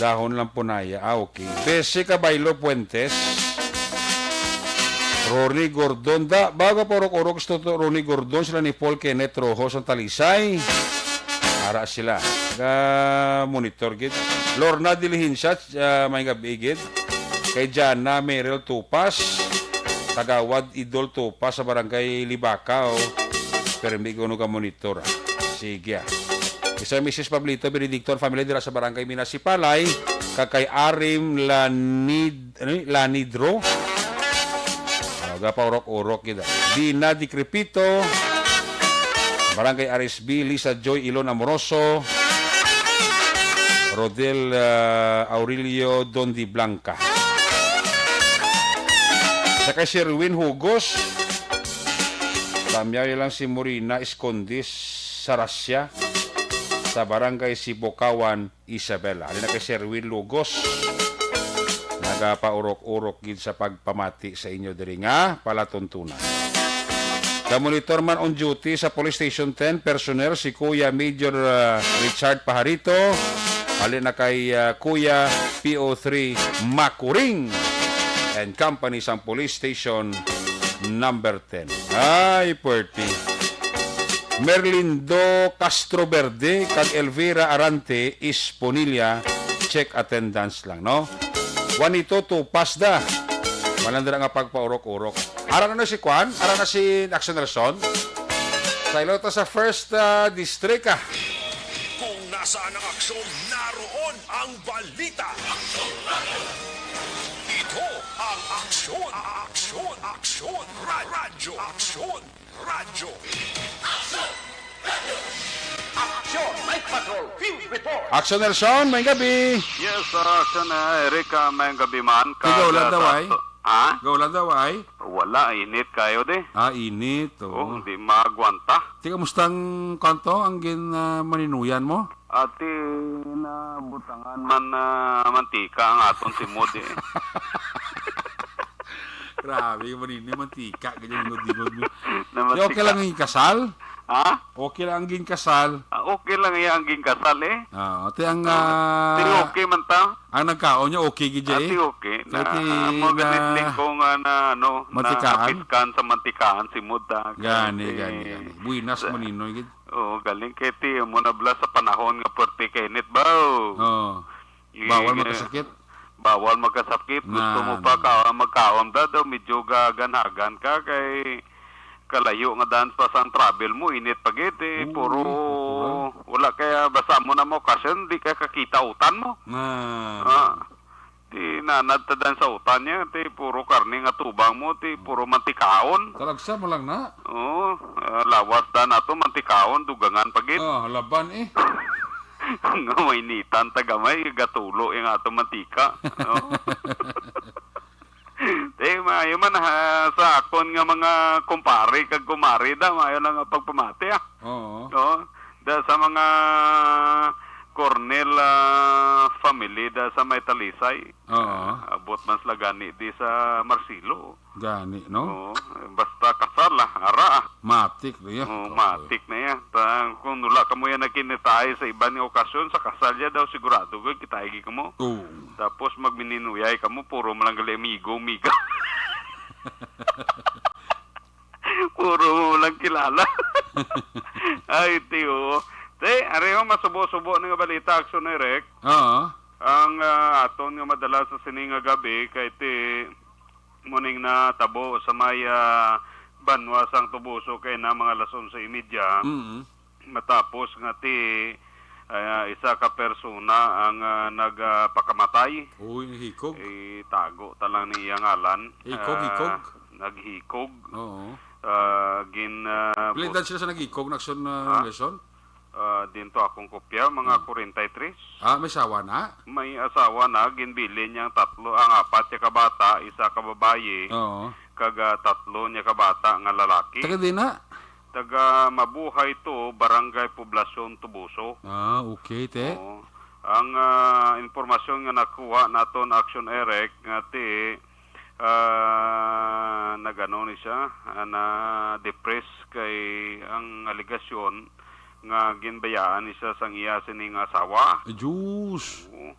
Dahon lang po na iya. Ah, okay. Bessie Cabaylo Puentes. Ronnie Gordon. Da, bago pa urok-urok sa Toto Ronnie Gordon, sila ni Paul Kenneth Rojo sa Talisay. Ara sila. Ga monitor gid. Lorna Diligencia, ah, may gab-i gid. Kay Jana Merel Tupas, Kagawad Idol Tupas sa Barangay Libacao. Permi ko no ka monitor, ah. Sige, ah. Isa Missus Pablito Benedicto and family dira sa Barangay Minasipalay, kag kay Arim Lanid-, ano yun? Lanidro. Ah, gapaurok-urok gid, ah. Dina Di Crepito, Barangay R S B, Lisa Joy Ilon Amoroso, Rodel, ah, Aurelio Don Di Blanca. Sa kay Sherwin Hugos, tamyaw lang si Morina Escondis Sarasia sa Barangay Sibukawan, Isabela. Halin na kay Sherwin Lugos. Nagapaurok-urok gid sa pagpamati sa inyo diri nga palatuntunan. Ka monitor man on duty sa Police Station ten personnel si Kuya Major, ah, Richard Pajarito. Halin na kay, ah, Kuya P O three Makuring. and Company sang Police Station Number ten. Ay, puwerte. Merlindo Castro Verde kag Elvira Arante Esponilla, check attendance lang, no? Juanito Tupas da. Malandra nga pagpaurok-urok. Ara na si Kwan? Ara na si Action Nelson? Sa ilo ta sa first, ah, district, ah. Kung nasaan ang aksyon, naroon ang balita. Ito ang Aksyon, Aksyon, Aksyon, Ra- Radyo, Aksyon, Radyo. Action! Night Patrol Field Report! Action Nelson, may gabi. Yes, uh, Action, uh, Eric, uh, may gabi man. Ikaw lang daw, ay? Ha? Ikaw lang daw, ay? Wala, init kayo, di. Ah, init, oh. Oh, hindi magwanta. Ti, kamusta ang kanto, ang gin, ah, maninuyan mo? Ati, nabutangan man, ah, mantika ang aton simod, eh. Grabe, yung manini, mantika, ganyan, linod-linod mo. Na Di, okay mantika. Lang yung kasal? Ha? Okay lang ang ginkasal? Ah, okay lang iya ang ginkasal, eh. Ah, ati ang, Ah, ah, ti okay man ta. Ang nagkaon niya, okay gid siya, Ah, eh. Ti okay. Kaya Na, ti amo na ganit lingkong, ah, na, ano, na matikaan? Napiskan sa mantikaan, simod, ah. Kaya Gani, ti gani, gani. Buinas sa maninoy gid. Oo, galing kay ti, mo na bala sa panahon nga puwerte ka init, baw. Oo. I-, Bawal eh, magkasakit. Bawal magkasakit. Gusto Na, mo pa na. Ka, magkaon da daw, medyo gaganhagan ka kay kalayo nga daan pa sang travel mo, init pa gid, eh. Oo, Puro eh, natural. Wala kaya basta mo na mo kasi hindi ka kakita utan mo. Na. Ah. Ti nanad ta dan sa utan niya, ti puro karne nga tubang mo, ti puro mantikaon. Talagsa mo lang na. Oo, ah, lawas da nato, mantikaon, dugangan pa gid. Ah, laban eh. Nga mainitan ta gamay, gatulo yung ato mantika, no? Ti, maayo man, ha, sa akon nga mga kumpare kag kumare da, maayo lang ang pagpamati, ah. Oo. No? Da sa mga Cornel, ah, family da sa may Talisay. Oo. Ah, abot man sila gani di sa Marcelo. Gani, no? Oo, basta kasal, ah, ara, ah. Matik na yan. Oo, Okay. Matik na yan. Ta, kung wala kamo yan nagkinitay sa iban nga okasyon, sa kasal ya daw, sigurado ko, kitay gi kamo. Oo. Tapos magmininuyay kamo, puro man lang gali amigo, amiga. Puro mo lang kilala. Ay, ti, oo. Ti, ari, oh, masubo-subo na nga balita, Action Eric. Oo. Ang, ah, aton nga madala sa sini nga gabi, kay ti, muning natabo sa may, ah, banwa sang Tubuso kay na mga alas onse y media. Mm. Matapos nga ti, ah, isa ka persona ang, ah, nag, ah, pakamatay. Uy, nahikog. Itago ta lang ni iyang ngalan. Hikog, Ah, hikog. Naghikog. Oo. Ah, gin, ah, Pila edad bus- sila sa naghikog, Nakson, ah, Ha? Nelson? Ah, dinto akong kopya, mga Hmm. kwarenta y tres. Ah, may asawa na? May asawa na, ginbilin niya ang tatlo, ang apat niya ka bata, isa ka babayi, Oo. kag, ah, tatlo niya ka bata nga lalaki. Taga di na? Taga Mabuhay to, Barangay Poblacion, Tubuso. Ah, okay, te. Oo. Ang, ah, impormasyon nga nakuha naton, Action Eric, nga ti, ah, nagano ni siya, ah, na-depress kay ang alegasyon nga ginbayaan ni siya sang iya sining asawa. Ay, Diyos. Oo.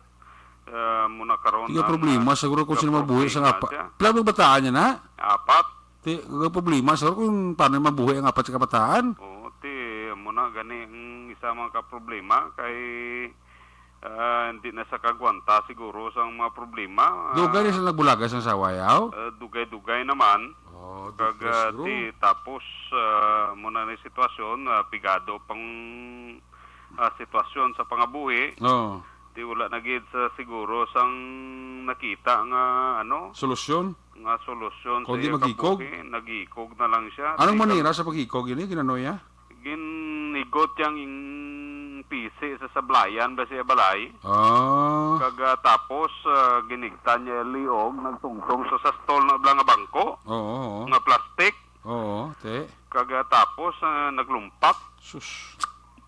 Ah, muna karon Tiga ang, problema, ah, siguro kung tiga sino mabuhi sa problema apa. siya. Pila may bataan niya na? Apat. Ti, tiga problema, siguro kung paano mabuhi ang apat sa kabataan. Oo, ti, muna gani ang isa mga kaproblema kay, ah, hindi na sa kagwanta siguro sa mga problema. Ah, Dugay na sila nagbulaga sa asawa, yaw? Ah, dugay-dugay naman. Oh, Kag, depressed, ah, bro. ti, tapos, ah, muna ni sitwasyon, ah, pigado pang, ah, sitwasyon sa pangabuhi. Oh. Ti wala na gid sa siguro sang nakita nga, ano, Solusyon? nga solusyon sa Kundi iya magikog? kabuhi. Nagikog na lang siya. Anong Ti kag- manera sa pagikog ini? Ginano iya? Ginigot yang ing pisi sa sablayan ba siya balay? Ah. Kag, ah, tapos, ah, ginigtan niya liog, nagtungtong sa sastol na bala nga bangko, Oo, oo. nga plastic. Oo, te. Kag, ah, tapos, ah, naglumpak. Sus.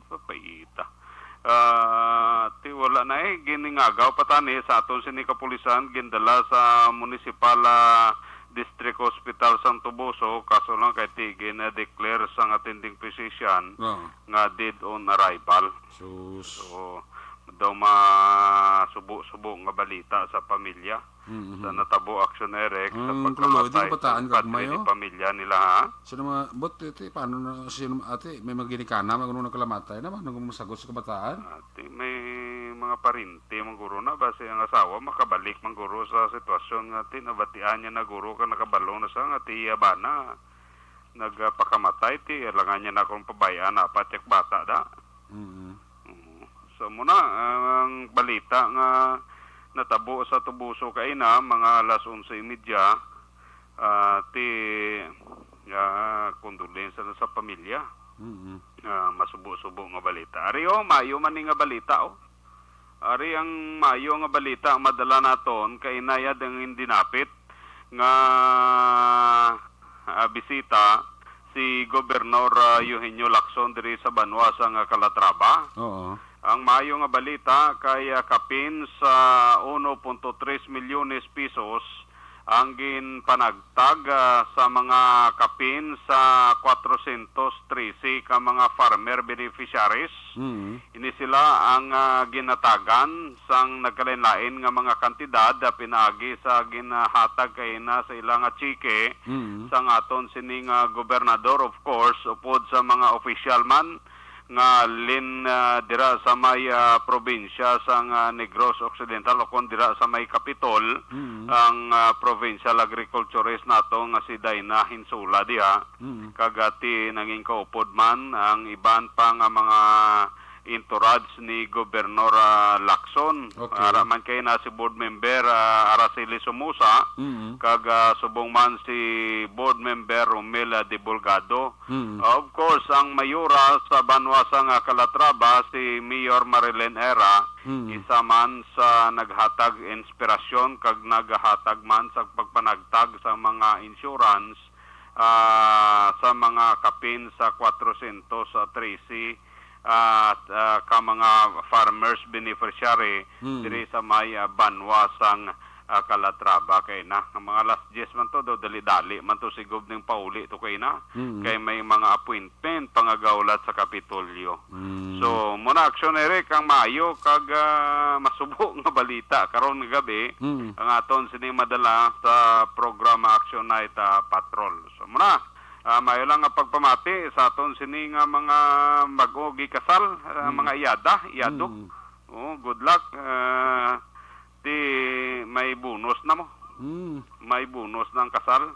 Papaita. Ah, ti wala na eh, giningagaw pa tani sa aton sini kapulisan, gindala sa munisipal, ah, District Hospital sang Toboso, kaso lang kay ti gina-declare sang attending physician Oo. nga dead on arrival. Sus. So, daw masubo-subo nga balita sa pamilya. Mhm. Sa natabo, Action Eric, sa Ang pagkamatay Kloloy, di kabataan sa kag padre ni mayo? Pamilya nila, ha? Sino mga, but, iti, paano na, sino, ate, may mga ginikanan, ano nagkalamatay na, ano masagot sa kabataan? Ate, may mga parente, man guro na, basi ang asawa, makabalik, man guro, sa sitwasyon nga, ate, nabatian niya na, guro, ka nakabalo na sa nga, ate, iya bana, nagpakamatay, ate, alangan niya na akong pabayaan, apat yak bata, da. Mm. Oo. So, muna, ang balita nga natabo sa Tubuso kaina, mga alas onse y media, ah, ti, ah, condolence na sa pamilya. Mm. Ah, masubo-subo nga balita. Ari, oh, mayo man ni nga balita, oh. Ari ang mayo nga balita ang madala naton, kainayad ang indinapit nga, ah, bisita si Gobernador, ah, Eugenio Lacson diri sa banwa sang, ah, Calatrava. Oo. Ang maayo nga balita kay, ah, kapin sa uno punto tres milyones pesos ang ginpanagtag, ah, sa mga kapin sa kwatrosyentos trese ka mga farmer beneficiaries. Mm. Ini sila ang, ah, ginatagan sang nagkalain-lain nga mga kantidad, ah, pinaagi sa ginahatag kaina sa ila nga tsike Mm. sang aton sini nga gobernador, of course, upod sa mga opisyal man nga lin, ah, dira sa may, ah, probinsya sang, ah, Negros Occidental o kon dira sa may Kapitol, Mm. ang, ah, provincial agriculturist nato nga si Dina Hinsula diha. Mm. Kag ati nangin kaupod man ang iban pa nga mga entourage ni Gobernador, ah, Lacson. Okay. Ara man kay na si Board Member, ah, Araceli Somoza, Mm. kag, ah, subong man si Board Member Romel, ah, Dibulgado. Mm. Ah, of course, ang mayora sa banwa sang, ah, Calatrava, si Mayor Marilyn Era, Mm. isa man sa naghatag inspirasyon kag naghatag man sa pagpanagtag sa mga insurance, ah, sa mga kapin sa kwatrosyentos trese, ah, ah, ka mga farmers beneficiary Mm. diri sa may, ah, banwa sang, ah, Calatrava kay na. Ang mga alas diyes man to, daw dali-dali man to si Gob ning pauli to kay na. Mm. Kay may mga appointment pangagawlat sa Kapitolyo. Mm. So, muna Action Eric ang maayo kag, ah, masubo nga balita karon nga gabi Mm. ang aton sini madala sa programa Action Night, ah, Patrol. So, muna, ah, maayo lang nga pagpamati sa aton sini nga mga bag-o gikasal, ah, Mm. mga iyada, iyado. Mm. Oh, good luck. Ah, di may bonus na mo. Mm. May bonus na ang kasal.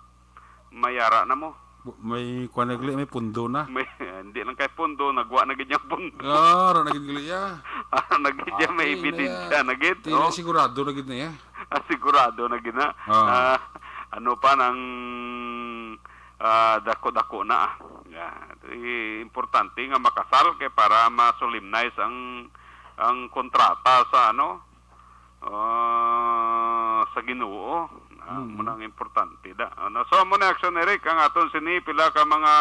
May ara na mo. Bu-, may kuwan na gali, may pundo na. May, hindi lang kay pundo, nagwa na gid niyang pundo. Ah, ara na gid gali, ya. Ara na gid niya, may Ati na ebidensya ya. na gid, Ti na no? Sigurado na gid na, ya. Ah, sigurado na gid na. Ah. Ah, ano pa nang, ah, dako-dako na, ah. Ya, i-, importante nga makasal kay para ma-solemnize ang, ang kontrata sa, ano, ah, sa Ginoo. Ah, Mm. muna ang importante da. Ano, so, muna Action Eric, ang aton sini pila ka mga,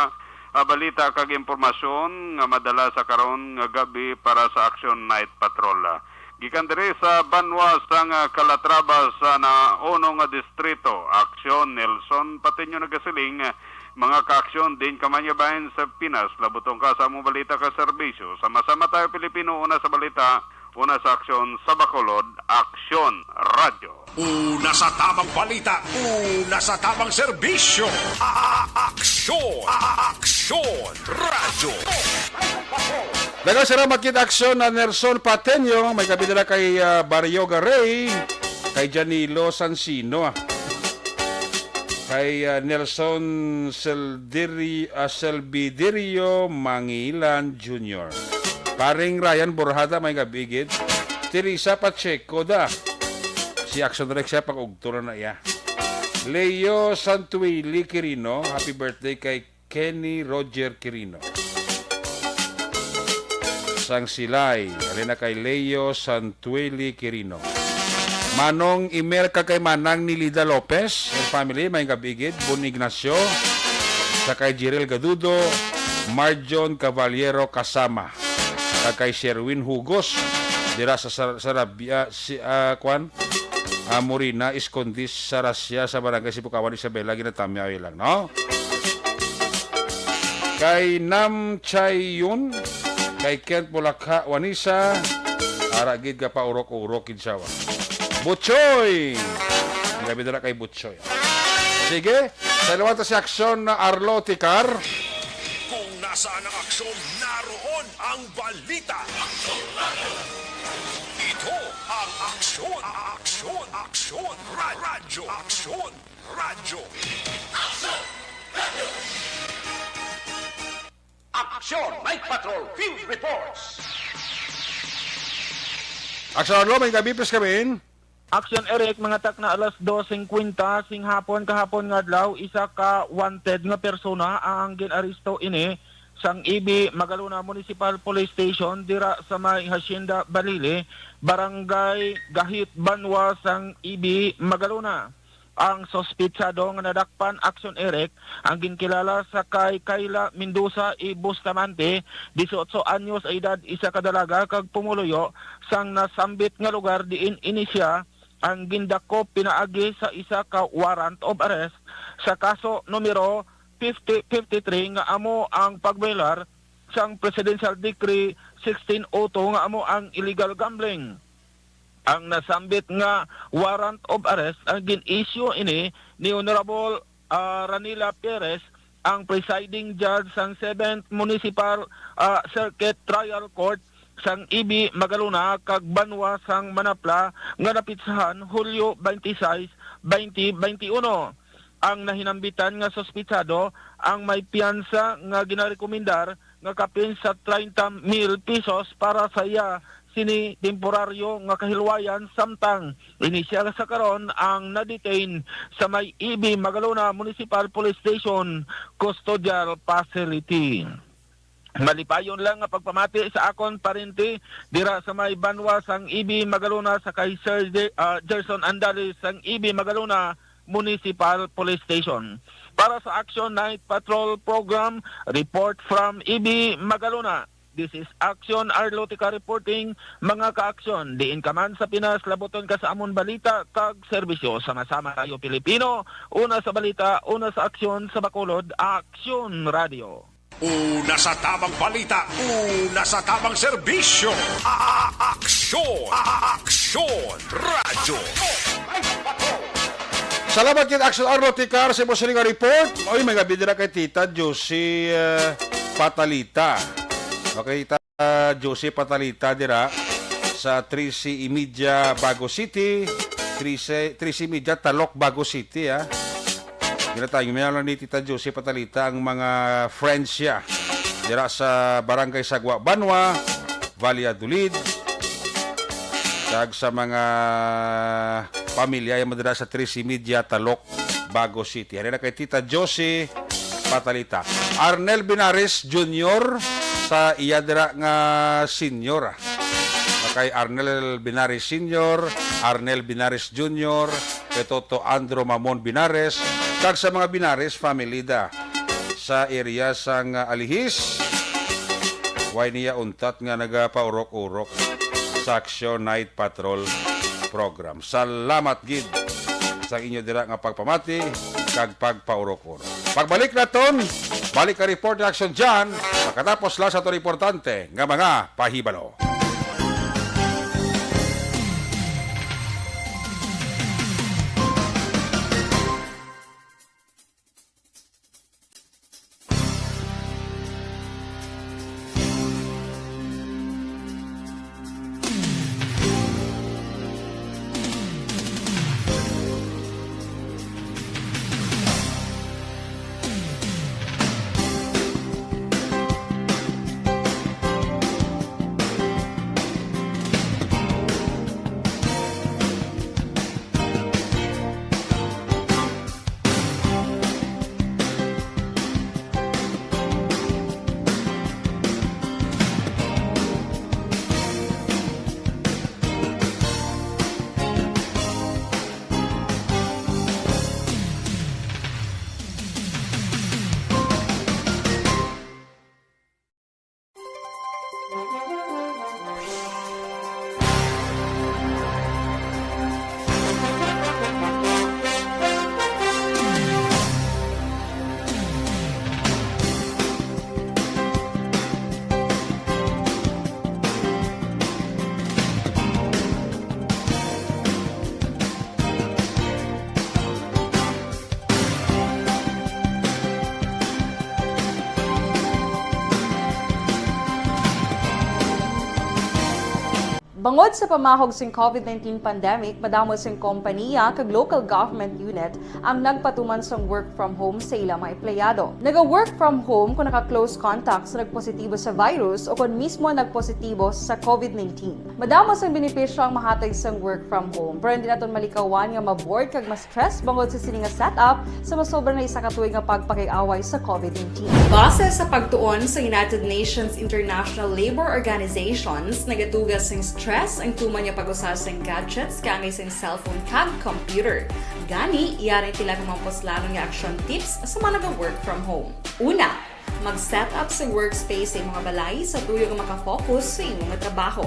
ah, balita kag impormasyon nga madala sa karon nga gabi para sa Action Night Patrol. Ah, gikan diri sa banwa sang, ah, Calatrava sa nauno nga distrito, Action Nelson Patiño nagasiling, ah, mga ka-aksyon din kamanyabayan sa Pinas, labuton ka sa among balita ka serbisyo. Sama-sama tayo, Pilipino, una sa balita, una sa aksyon, sa Bacolod, Aksyon Radyo. Una sa tabang balita, una sa tabang serbisyo. A-, a-, aksyon, a-, a-, aksyon, radyo. Daghang salamat gid, Aksyon na Nelson Pateño, may kabidala kay, ah, Barrio Garay, kay Janilo Sansino, ah. Kay, ah, Nelson Seldiri-, ah, Selbidirio Mangilan Junior. Paring Ryan Borjada, may gabi gid. Teresa Pacheco da. Si Action Rex siya, pag-ugto na na iya. Leo Santuili Quirino, happy birthday kay Kenny Roger Quirino. Sang Silay, halin na kay Leo Santuili Quirino. Manong Imer kag kay Manang Nilida Lopez and family, may gabi gid, Bon Ignacio, sa kay Jirel Gadudo, Marjon Caballero kasama, kag kay Sherwin Hugos, dira sa Sar-, Sarabia, si, ah, kwan, ah, Morina, Escondis, Sarasia, sa Barangay Sibukawan, Isabela, ginatamyaw lang, no? Kay Nam Chay Yun, kay Kent Bulakha Wanisa, Ara gid ka pa urok-urok gid siya, wa. Butchoy! Grabe na lang kay Butchoy. Sige, sa liwata si Aksyon na Arlo Tikar. Kung nasaan ang aksyon, naroon ang balita. Ito ang Aksyon, Aksyon, Aksyon, Ra-, Radyo, Aksyon, Radyo. Aksyon! Night Patrol Field Reports! Aksyon, Arlo, may gabi, please, kami. Aksyon, Eric, mga takna alas dos singkwenta sing hapon kahapon nga adlaw, isa ka wanted nga persona ang gin-aresto ini sang Ibi Magalona Municipal Police Station dira sa may Hacienda Balili, Barangay Gahit, Banwa sang Ibi Magalona. Ang suspitsado nga nadakpan, Aksyon, Eric, ang ginkilala sa kay Kayla Mendoza y Bustamante, dieciocho anyos ang edad, isa ka dalaga kag pumuluyo sang nasambit nga lugar diin ini siya ang gindakop pinaagi sa isa ka warrant of arrest sa kaso numero fifty fifty-three, nga amo ang pagbayolar sang Presidential Decree sixteen oh two, nga amo ang illegal gambling. Ang nasambit nga warrant of arrest ang gin-issue ini ni Honorable, ah, Ranila Perez, ang presiding judge sang Seventh Municipal, ah, Circuit Trial Court sang Ibi Magalona kag Banwa sang Manapla nga napitsahan Hulyo twenty-six, twenty twenty-one. Ang nahinambitan nga suspitsado ang may piyansa nga ginarekomendar nga kapin sa treinta mil pesos para sa iya sini temporaryo nga kahilwayan, samtang ini siya sa karon ang na-detain sa may Ibi Magalona Municipal Police Station Custodial Facility. Malipayon lang nga pagpamati sa akon parente dira sa may Banwa sang Ibi Magalona, sa kay Sir Je-, ah, Gerson Andales sang Ibi Magalona Municipal Police Station. Para sa Action Night Patrol Program, report from Ibi Magalona. This is Action Arlotica reporting, mga ka-aksyon. Diin ka man sa Pinas, labuton ka sa amon balita kag serbisyo. Sama-sama tayo, Pilipino. Una sa balita, una sa aksyon, sa Bacolod, Aksyon Radio. Una sa tamang balita, una sa tamang serbisyo. A-, a-, aksyon, a-, a-, aksyon, radyo. Salamat kay Aksyon Arlo Tikar sa imo sini nga report. Oy, may gabi dira kay Tita Josie, eh, Patalita. Okay, Tita Josie Patalita dira sa trese y media Bago City, trese, trese y media Talok, Bago City, ah. Ginatayumanan lang ni Tita Josie Patalita ang mga friends siya dira sa Barangay Sagwa Banwa, Valladolid, kag sa mga pamilya nga dira sa trese y media Talok, Bago City. Hari na kay Tita Josie Patalita. Arnel Binares Junior sa iya dira nga senior. Kay Arnel Binares Senior, Arnel Binares Junior, kay Toto Andro Mamon Binares, kag sa mga Binares family da sa area sang Alihis. Way niya untat nga nagapaurok-urok sa Action Night Patrol program. Salamat gid sa inyo dira nga pagpamati kag pagpaurok-urok. Pagbalik naton, balik ka report ni Action John, pagkatapos lang sa to importante nga mga pahibalo. Bangod sa pamahog sing COVID nineteen pandemic, madamo sing kompaniya kag local government unit ang nagpatuman sang work from home sa ila mga empleyado. Naga-work from home kung naka-close contact sa nagpositibo sa virus o kon mismo nagpositibo sa COVID nineteen. Madamo sang benepisyo ang mahatag sang work from home, pero hindi naton malikawan nga ma-bored kag ma-stress bangod sa sini nga setup sa masobra na isa ka tuig nga pagpakig-away sa COVID nineteen. Base sa pagtuon sa United Nations International Labour Organizations, nagatuga sing stress ang tuman nga pag-usa sing gadgets kaangay sing cellphone kag computer. Gani, yari ang pila ka mga puslanon nga action tips sa mga naga-work from home. Una, mag-set up sa workspace sa imong balay sa tuyo nga makafocus sa imong trabaho.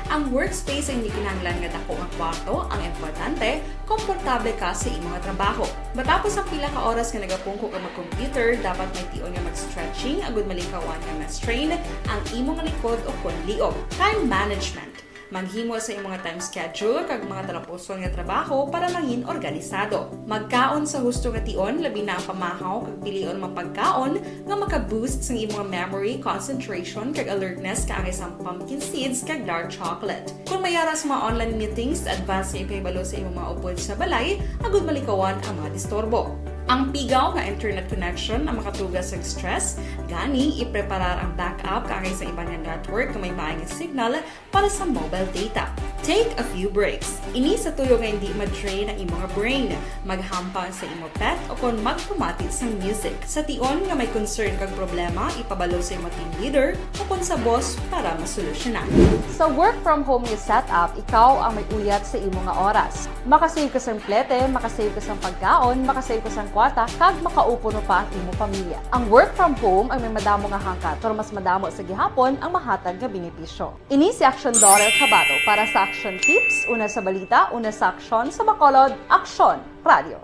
Ang workspace ang hindi kinahanglan nga dako nga kwarto, ang importante, komportable ka sa imong trabaho. Matapos ang pila ka oras nga nagapungko ka mag-computer, dapat may tion nga mag-stretching agud malikawan nga ma-strain ang imong likod o kon liog. Time management. Maghimo sa imong time schedule kag mga talapuson nga trabaho para mangin organisado. Magkaon sa husto nga tion, labi na ang pamahaw kag pilion mga pagkaon nga maka-boost sang imong memory, concentration, kag alertness kaangay sang pumpkin seeds kag dark chocolate. Kung may ara sa mga online meetings, advance nga ipahibalo sa imong mga upod sa balay agud malikawan ang mga disturbo. Ang pigaw nga internet connection ang makatuga sa stress, gani ipreparar ang backup kaangay sa iban nga network nga may maayong signal para sa mobile data. Take a few breaks. Ini sa tuyo nga hindi ma-drain ang imong brain. Maghampang sa imo pet o kon magpamati sang music. Sa tion nga may concern kag problema, ipabalo sa imo team leader o kon sa boss para masolusyonan. Sa work from home nga setup, ikaw ang may uyat sa imo nga oras. Makasave ka sang plete, makasave ka sang pagkaon, makasave ka sang kwarta, kag makaupod pa ang imo pamilya. Ang work from home ang may madamo nga hangkat, pero mas madamo sa gihapon ang mahatag nga benepisyo. Ini si Aksyon Doral Cabato para sa Aksyon Tips, una sa balita, una sa aksyon, sa Bacolod, Aksyon Radio.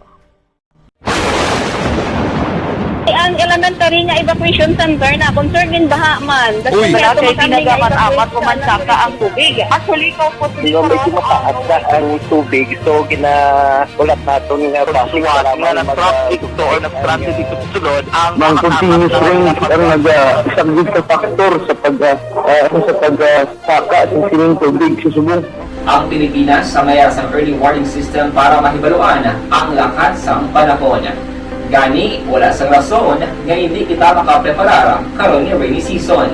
Ang elementary nga evacuation center na concern gin baha man. Uy! Wala kay tinaga man amat ko man saka ang tubig. Actually, ko po. Medyo mataas na ang tubig, so gina-, ulat naton nga traffic nga nag-traffic to or nag-transit dito sa sulod ang mga continuous rains ang nag-, ah, isang big factor sa pag, ah, ah, sa pag, ah, saka sa sining tubig sa subong. Ang Pilipinas ang may sang early warning system para mahibaluan ang lakat sang panahon. Gani, wala sang rason nga hindi kita makapreparar karon nga rainy season.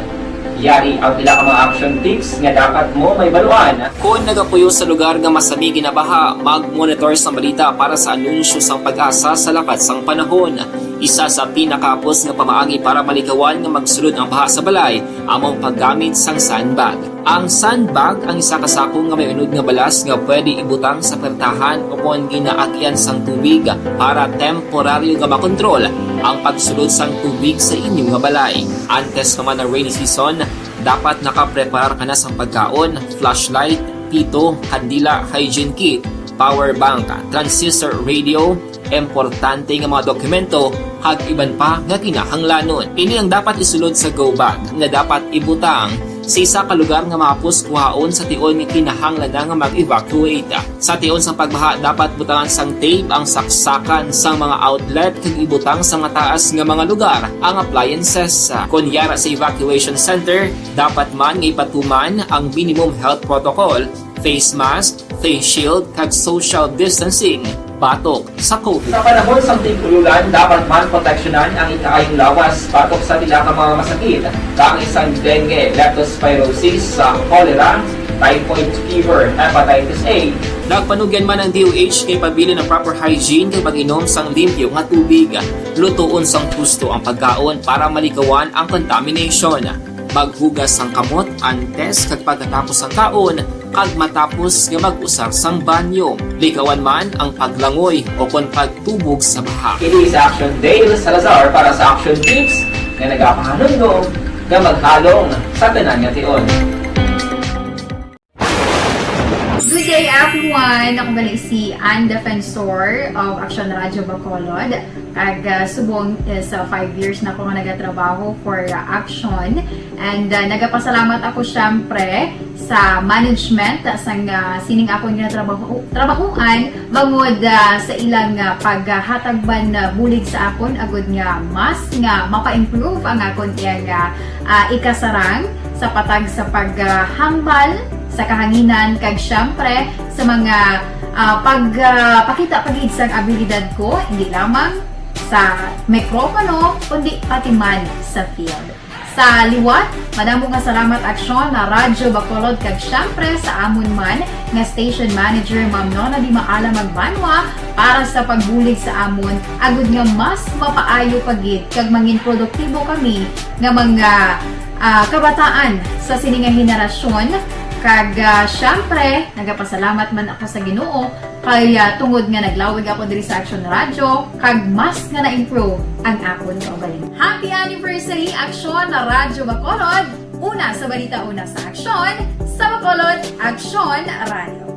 Yari ang pila ka mga action tips nga dapat mo mahibaluan. Kon nagapuyo sa lugar nga masami ginabaha, mag-monitor sang balita para sa anunsyo sang PAGASA sa lakat sang panahon. Isa sa pinakahapos nga pamaagi para malikawan nga magsulod ang baha sa balay amo ang paggamit sang sandbag. Ang sandbag ang isa ka sako nga may unod nga balas nga pwede ibutang sa pertahan o kon ginaagian sang tubig para temporaryo nga makontrol ang pagsulod sang tubig sa inyo nga balay. Antes pa man ang rainy season, dapat nakapreparar ka na sang pagkaon, flashlight, pito, kandila, hygiene kit, power bank, transistor radio, importante nga mga dokumento, kag iban pa nga kinahanglanon. Ini ang dapat isulod sa go bag nga dapat ibutang sa isa ka lugar nga mahapos kuhaon sa tion nga kinahanglan na nga mag-evacuate. Sa tion sang pagbaha, dapat butangan sang tape ang saksakan sang mga outlet kag ibutang sa mataas nga mga lugar ang appliances. Kon yara sa evacuation center, dapat man nga ipatuman ang minimum health protocol, face mask, face shield, kag social distancing batok sa COVID. Sa panahon sang tig-ulan, dapat man proteksyonan ang ikaayong lawas batok sa pila ka mga masakit, kaangay sang dengue, leptospirosis, sa cholera, typhoid fever, hepatitis A. Nagpanugyan man ang D O H kay pabilin ang proper hygiene kag pag-inom sang limpyo nga tubig. Lutoon sang husto ang pagkaon para malikawan ang contamination. Maghugas sang kamot antes kag pagkatapos sang kaon, kag matapos nga mag-usar sang banyo. Likawan man ang paglangoy o kon pagtubog sa baha. Ini si Action Dale Salazar para sa Action Tips nga nagapahanumdom nga maghalong sa tanan nga tion. Good day, everyone! Ako gali si Ann Defensor of Action Radio Bacolod. Kag, ah, subong is, ah, five years na ako nga nagatrabaho for, ah, Action. And, ah, nagapasalamat ako, syempre, sa management sang, ah, sining akon nga trabaho, trabahoan bangod, ah, sa ilang, ah, paghatag man, ah, bulig sa akon agud nga mas nga mapa-improve ang akon iyang, ah, ah, ikasarang sa patag sa paghambal sa kahanginan, kag siyempre sa mga, ah, pag, ah, pakita pa gid sang abilidad ko, hindi lamang sa mikropono, kundi pati man sa field. Sa liwat, madamo nga salamat, Aksyon na Radyo Bacolod, kag siyempre sa amon man nga station manager, Ma'am Nona Di Maala Magbanwa, para sa pagbulig sa amon, agud nga mas mapaayo pa gid kag mangin produktibo kami nga mga, ah, kabataan sa sini nga henerasyon. Kag, ah, siyempre, nagapasalamat man ako sa Ginoo kay, ah, tungod nga naglawig ako diri sa Aksyon Radyo, kag mas nga na-improve ang akon kaugalingon. Happy anniversary, Aksyon na Radyo Bacolod! Una sa balita, una sa aksyon, sa Bacolod, Aksyon Radyo.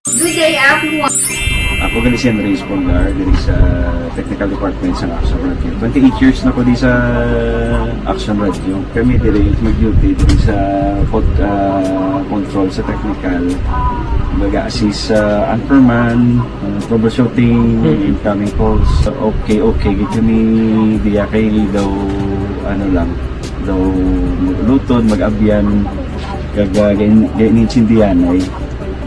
Good day, everyone! Ako gali si Henry Espolgar, diri sa technical department sa Aksyon Radyo. Twenty-eight years na ko di sa Aksyon Radyo. Kami diri mag-duty diri sa pod-, ah, control sa technical. Mag-assist sa anchorman, ah, troubleshooting, Mm. incoming calls. Okay, okay. Gid kami diya kay daw, ano lang, daw mag-ulutod, mag-abyan, kag, ah, gain-, gainintindihan ay.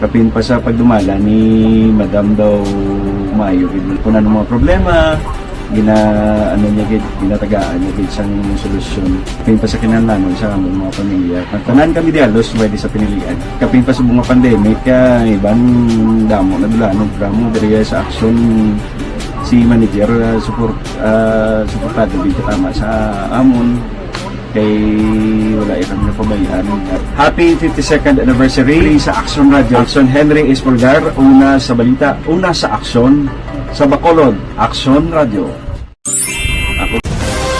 Kapin pa sa pagdumala ni Madam daw maayo gid. Kung ano mga problema, gina-, ano niya gid, ginatagaan niya gid sang solusyon. Kapin pa sa kinahanglanon sa among mga pamilya. Ang tanan kami di halos pwede sa pinilian. Kapin pa sa mga pandemic, kaya iban damo na dulanog. Damo diri sa aksyon si manager, ah, support, ah, suportado gid katama sa amon. Kay wala kami napabayaan. Happy fifty-second anniversary sa Aksyon Radyo. Aksyon Henry Espolgar, una sa balita, una sa aksyon, sa Bacolod, Aksyon Radyo. Ako.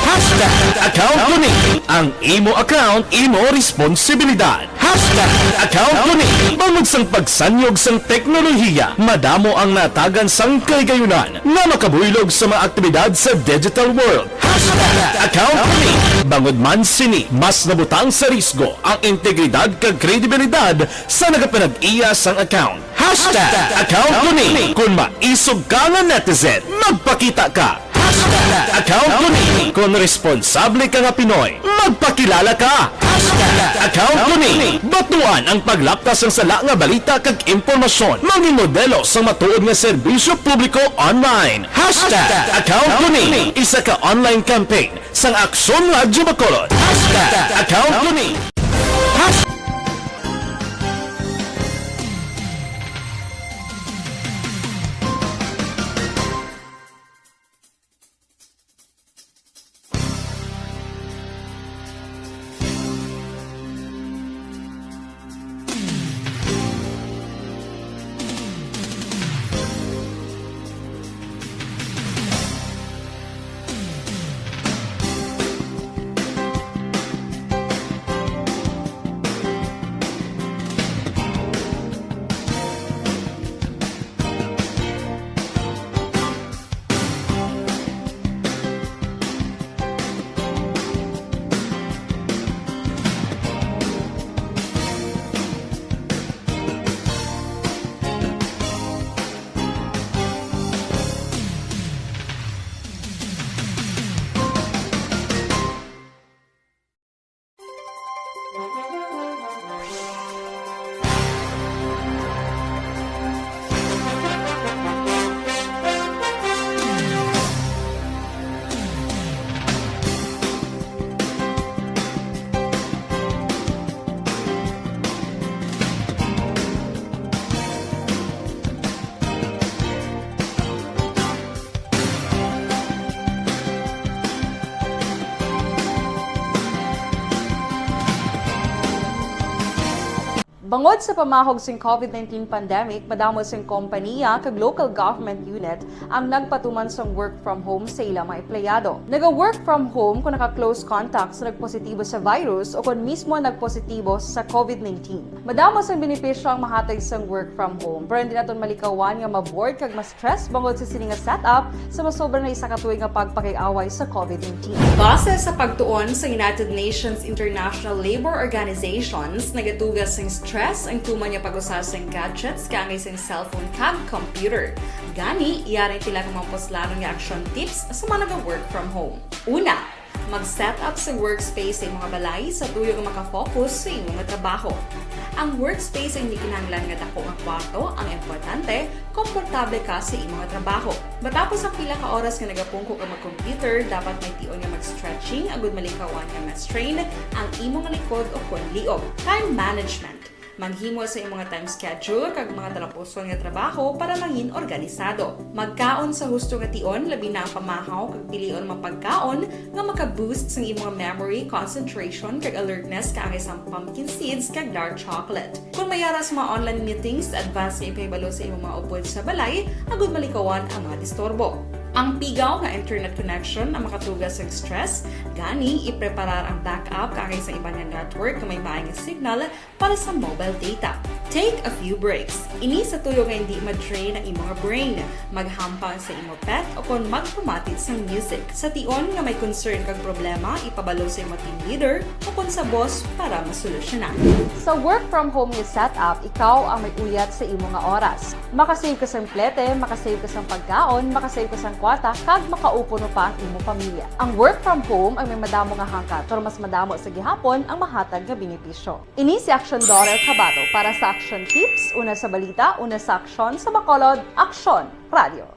Hashtag account ko ni. Ang imo account, imo responsibilidad. Hashtag account ko ni. Bangod sang pagsanyog sang teknolohiya, madamo ang natagan sang kahigayunan nga makabuylog sa mga aktibidad sa digital world. Hashtag account ko ni. Bangod man sini, mas nabutang sa risgo ang integridad kag kredibilidad sa nagapanag-iya sang account. Hashtag account ko ni. Kung maisog ka nga netizen, magpakita ka. Hashtag account ko ni. Kung responsable ka nga Pinoy, magpakilala ka. Hashtag account ko ni. Batuan ang paglapkas sang sala nga balita kag impormasyon. Mangin modelo sang matuod nga serbisyo publiko online. Hashtag account ko ni. Isa ka online campaign sang Aksyon Radyo Bacolod. Hashtag account ko ni. Hashtag Bangod sa pamahog sing COVID nineteen pandemic, madamo sing kompaniya kag local government unit ang nagpatuman sang work from home sa ila mga empleyado. Naga-work from home kung naka-close contact sa nagpositibo sa virus o kung mismo nagpositibo sa COVID nineteen. Madamo sang benepisyo ang mahatag sang work from home, pero hindi naton malikawan nga ma-bored kag ma-stress bangod sa sini nga setup sa masobra na isa ka tuig nga pagpakig-away sa COVID nineteen. Base sa pagtuon sa United Nations International Labor Organizations, nagatuga sing stress ang tuman nga pag-usa sing gadgets kaangay sing cellphone kag computer. Gani, yari ang pila ka mga puslanon nga action tips sa mga naga-work from home. Una, Mag-set up sa workspace sa imong balay sa tuyo nga makafocus sa imong trabaho. Ang workspace ang hindi kinahanglan nga dako nga kwarto, ang importante, komportable ka sa imong trabaho. Matapos ang pila ka oras nga nagapungko ka mag-computer, dapat may tion nga mag-stretching agud malikawan nga ma-strain ang imong likod o kon liog. Time management. Maghimo sa imong time schedule kag mga talapuson nga trabaho para mangin organisado. Magkaon sa husto nga tion, labi na ang pamahaw kag pilion mga pagkaon nga maka-boost sang imong memory, concentration kag alertness kaangay sang pumpkin seeds kag dark chocolate. Kung may ara sa mga online meetings, advance nga ipahibalo sa imong mga upod sa balay agud malikawan ang mga disturbo. Ang pigaw nga internet connection ang makatuga sa stress, gani ipreparar ang backup kaangay sa iban nga network nga may maay nga signal para sa mobile data. Take a few breaks. Ini sa tuyo nga hindi ma-drain ang imong brain. Maghampang sa imong pet o kon magpamati sang music. Sa tion nga may concern kag problema, ipabalo sa imong team leader o kon sa boss para masolusyonan. Sa work from home nga setup, ikaw ang may uyat sa imo nga oras. Makasave ka sang plete, makasave ka sang pagkaon, makasave ka sang kwarta, kag makaupod pa ang imo pamilya. Ang work from home ang may madamo nga hangkat, pero mas madamo sa gihapon ang mahatag nga benepisyo. Ini si Action Daughter Kabato para sa Action Tips, una sa balita, una sa aksyon, sa Bacolod, Aksyon Radio.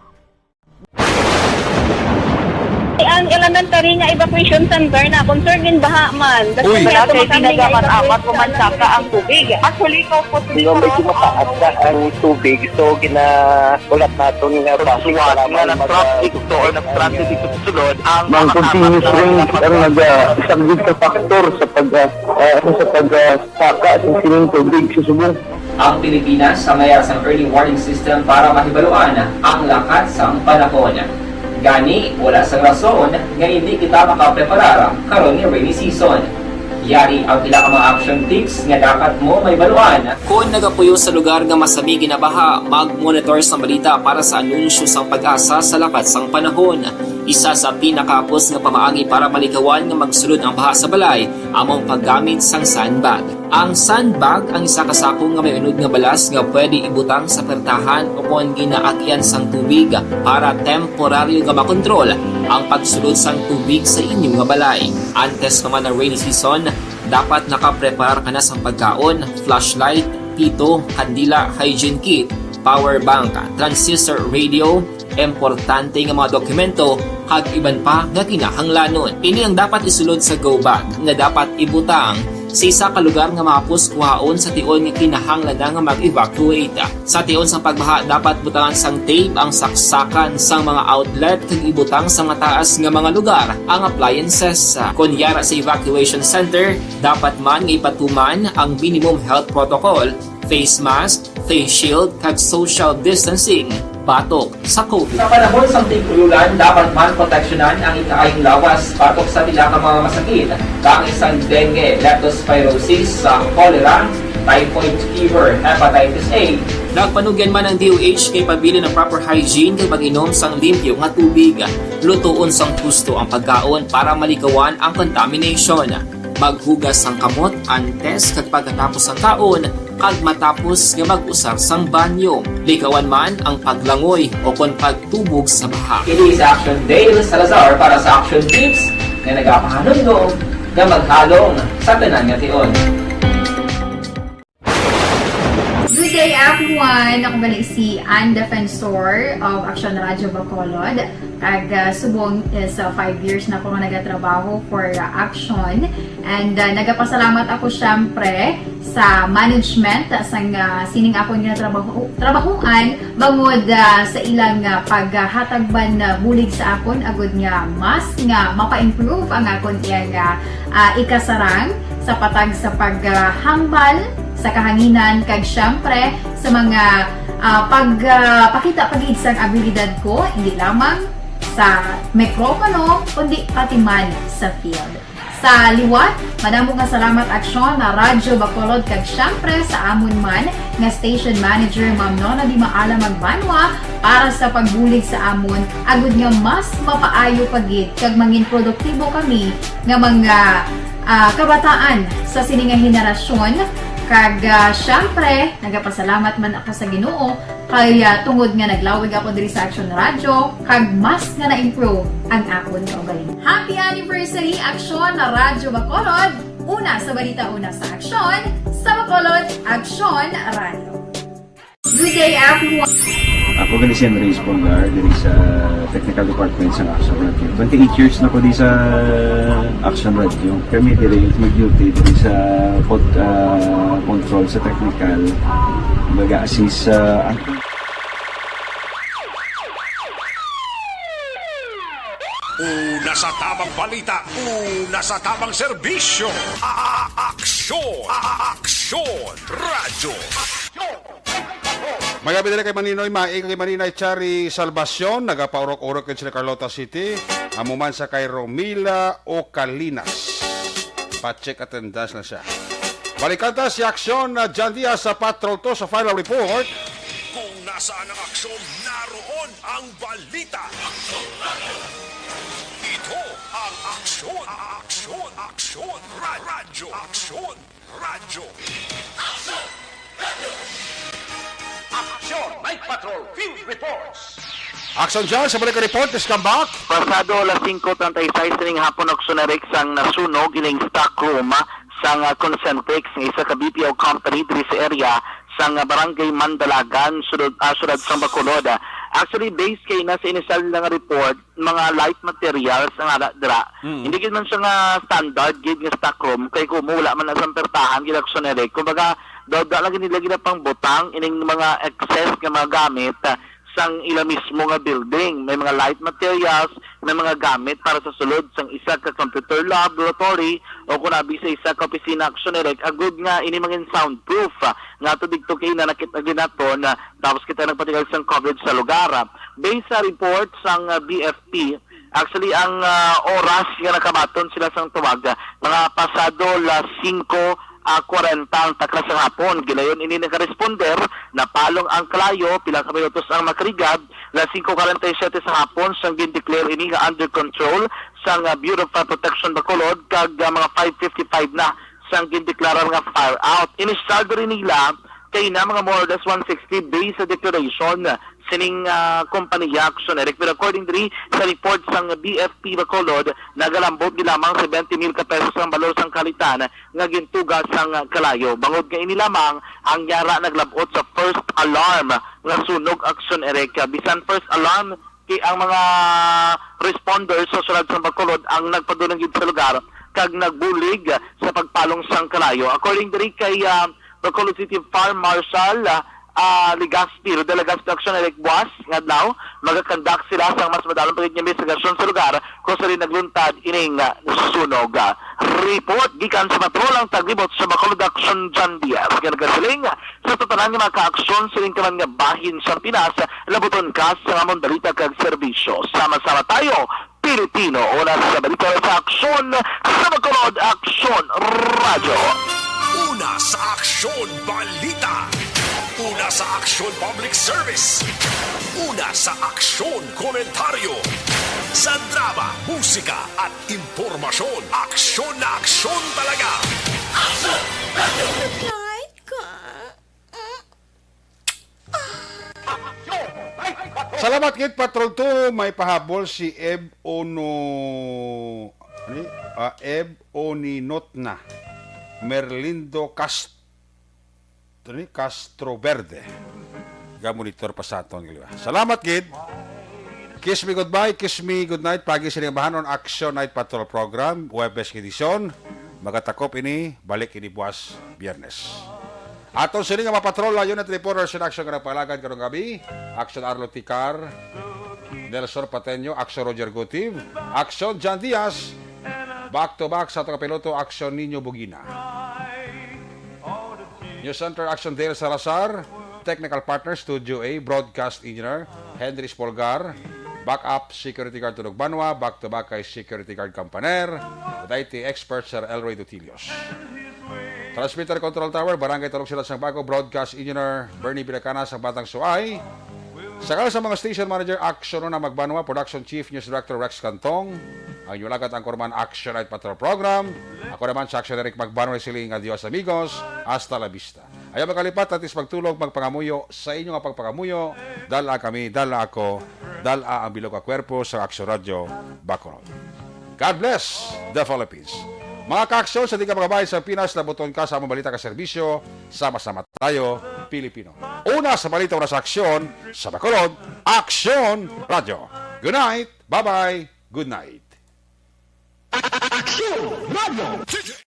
Ang elementary nga evacuation center na concern gin baha man. Uy, wala kay tinaga man apat o man saka ang tubig. Actually, ko po medyo mataas na ang tubig, so gina-, ulat naton nga bus nga nag-traffic to or nag-transit dito sa sulod ang mga continuous rain ang nag-, ah, isang big factor sa pag, ah, ah, sa pag, ah, saka sa sining tubig sa subong. Ang Pilipinas ang may sang early warning system para mahibaluan ang lakat sang panahon. Gani, wala sang rason nga hindi kita makapreparar karon nga rainy season. Yari ang pila ka mga action tips nga dapat mo mahibaluan. Kon nagapuyo sa lugar nga masami ginabaha, mag-monitor sa balita para sa anunsyo sang PAGASA sa lakat sang panahon. Isa sa pinakahapos nga pamaagi para malikawan nga magsulod ang baha sa balay amo ang paggamit sang sandbag. Ang sandbag ang isa ka sako nga may unod nga balas nga pwede ibutang sa pertahan o kon ginaagian sang tubig para temporaryo nga makontrol ang pagsulod sang tubig sa inyo nga balay. Antes pa man ang rainy season, dapat nakapreparar ka na sang pagkaon, flashlight, pito, kandila, hygiene kit, power bank, transistor radio, importante nga mga dokumento, kag iban pa nga kinahanglanon. Ini ang dapat isulod sa go bag nga dapat ibutang sa isa ka lugar nga mahapos kuhaon sa tion nga kinahanglan na nga mag-evacuate. Sa tion sang pagbaha, dapat butangan sang tape ang saksakan sang mga outlet kag ibutang sa mataas nga mga lugar ang appliances. Kon yara sa evacuation center, dapat man nga ipatuman ang minimum health protocol, face mask, face shield, kag social distancing batok sa COVID. Sa panahon sang tig-ulan, dapat man proteksyonan ang ikaayong lawas batok sa pila ka mga masakit, kaangay sang dengue, leptospirosis, sa cholera, typhoid fever, hepatitis A. Nagpanugyan man ang D O H kay pabilin ang proper hygiene kag pag-inom sang limpyo nga tubig. Lutoon sang husto ang pagkaon para malikawan ang contamination. Maghugas sang kamot antes kag pagkatapos sang kaon, kag matapos nga mag-usar sang banyo. Likawan man ang paglangoy o kon pagtubog sa baha. Ini si Action Dale Salazar para sa Action Tips nga nagapahanumdom nga maghalong sa tanan nga tion. Good day, everyone! Ako bali si Ann Defensor of Action Radio Bacolod. Ag, ah, subong is, ah, five years na ako nga nagatrabaho for, ah, Action. And, ah, nagapasalamat ako, syempre, sa management, ah, sang, ah, sining akon nga trabaho, trabahoan, bangod, ah, sa ilang, ah, paghatag man, ah, bulig sa akon, agud nga mas nga mapa-improve ang akon iyang, ah, ah, ikasarang sa patag sa paghambal sa kahanginan, kag syempre sa mga, ah, pag, ah, pakita pa gid sang abilidad ko, hindi lamang sa mikropono, kundi pati man sa field. Sa liwat, madamo nga salamat, Aksyon, na Radyo Bacolod, kag syempre sa amon man nga station manager, Ma'am Nona Di Maala Magbanwa, para sa pagbulig sa amon, agud nga mas mapaayo pa gid kag mangin produktibo kami nga mga, ah, kabataan sa sini nga henerasyon, Kag, ah, syempre, nagapasalamat man ako sa Ginoo kay, ah, tungod nga naglawig ako diri sa Action Radyo, kag mas nga na-improve ang akon kaugalingon. Happy anniversary, Action Radyo Bacolod! Una sa balita, una sa aksyon, sa Bacolod, Action Radyo. Good day, everyone! Ako gani si Andres Polgar, diri sa Technical Department sa Action Radio. Twenty-eight years na ko di sa Action Radio. Kami diri mag-duty diri sa pod-, ah, control sa technical. Mag-assist sa Una sa tamang balita, una sa tamang serbisyo. A-, a-, aksyon, a-, a-, aksyon, radyo. Magabi diri kay Maninoy Mai, kay Maninoy Chari Salvacion, nagapaurok-urok gid sila Carlota City. Amo man sa kay Romila Ocalinas. Pa-check attendance na siya. Balikan ta si Aksyon na John Diaz sa Patrol two sa final report. Kung nasaan ang aksyon, naroon ang balita. Ito ang Aksyon, Aksyon, Aksyon, Ra-, Radyo, Aksyon, Radyo. Aksyon Night Patrol Field Reports. Aksyon dyan, sa balik ang report, is come back. Pasado alas singko treinta y seis ning hapon, Aksyon Eric, sang nasunog ining stock room sang, ah, Concentrix, nga isa ka B P O company diri sa area sang, ah, Barangay Mandalagan, sulod, ah, siyudad sang Bacolod. Actually, based kay na sa inisyal nila nga report, mga light materials ang ara dira. Mm. Hindi gid man siya nga standard gid nga stock room, kay kumo wala man na sang pertahan gid, Aksyon Eric. Kumbaga, daw da lagi nila ginapangbutang ining mga excess nga mga gamit, ah, sang ila mismo nga building. May mga light materials, may mga gamit para sa sulod sang isa ka computer lab, laboratory, o kung abi sa isa ka opisina, Aksyon Eric. Agud nga ini mangin soundproof, ah, nga ato didto kay na nakita gid naton, ah, tapos kita nagpatingala sang coverage sa lugar, ah. Based sa report sang, ah, B F P, actually, ang, ah, oras nga nakabaton sila sang tawag, ah, mga pasado las singko, ah, kwarenta ang takna sang hapon. Gilayon ini nakaresponder, napalong ang kalayo, pila ka minutos ang makarigad, las singko kwarenta y siyete sang hapon sang gindeclare ini nga under control sang, ah, Bureau of Fire Protection Bacolod, kag, ah, mga five fifty-five na sang gindeklarar nga fire out. Inisyal diri nila kay na mga more or less one sixty based sa declaration sining, ah, kompanya, Aksyon Eric. Pero according diri sa report sang B F P Bacolod, nagalambot gid lamang seventy mil ka pesos ang balor sang kalitan nga gintuga sang kalayo. Bangod nga ini lamang ang yara naglab-ot sa first alarm nga sunog, Aksyon Eric. Bisan first alarm, kay ang mga responders sa siyudad sang Bacolod ang nagpadulong gid sa lugar kag nagbulig sa pagpalong sang kalayo. According diri kay, ah, Bacolod City Fire Marshal, ah, ah, Legaspi, Rodel Legaspi, Aksyon Eric, buwas nga adlaw, magakandak sila sang mas madalom pa gid nga investigasyon sa lugar kung sa diin nagluntad ining, ah, sunog. Report gikan sa patrol ang taglibot sa Bacolod Aksyon, John Diaz, nga nagasiling, sa tanan nga mga kaaksyon sining tanan nga bahin sang Pinas, labuton ka sa amon balita kag serbisyo. Sama-sama tayo, Pilipino. Una sa balita sa aksyon, sa Bacolod Aksyon Radyo. Una sa aksyon, balita. Una sa aksyon, public service. Una sa aksyon, komentaryo. Sa drama, musika, at impormasyon, aksyon na aksyon talaga. Flight ka? Salamat gid, Patrol two. May pahabol si Eb Ono, ano ni? Ah, Eb Oninotna Merlindo Cast-, ano ni? Castro Verde. Ga-monitor pa sa aton, di ba? Salamat gid. Kiss me goodbye, kiss me good night. Pagi sini bahanon, Action Night Patrol Program, Huwebes nga edisyon. Magatakop ini, balik ini buwas Biyernes. Aton sini nga mga patrol, unit reporters in action nga nagpalagad karong gabi, Action Arlo Ticar, Nelson Pateño, Action Roger Gutiv, Action John Diaz, back to back sa aton kapiloto, Action Nino Bugina. News Center, Action Dale Salazar, technical partner, Studio A, broadcast engineer, Henry Spolgar, backup security guard Tunog Banwa, back to back kay security guard Campaner, with I T expert Sir Elroy Dutilios. Transmitter Control Tower, Barangay Talog Sila sang Bago, broadcast engineer Bernie Vilacana sang Batang Suay. Sakal sa mga station manager, Action Una Magbanwa, production chief, news director Rex Cantong. Ang inyong lagad, anchorman, Action Night Patrol Program. Ako naman si Action Eric Magbanwa, siling, adios amigos, hasta la vista. Ayaw magkalipat, atis magtulog, magpangamuyo sa inyo nga pagpangamuyo. Dala kami, dala ako, dala ang bilog nga kwerpo sa Action Radio Bacolod. God bless the Philippines. Mga ka-aksyon, sa di ka magabay sa Pinas, labuton ka sa among balita ka serbisyo. Sama-sama tayo, Pilipino. Una sa balita, una sa aksyon, sa Bacolod, Aksyon Radio. Good night, bye-bye, good night. Aksyon Radio.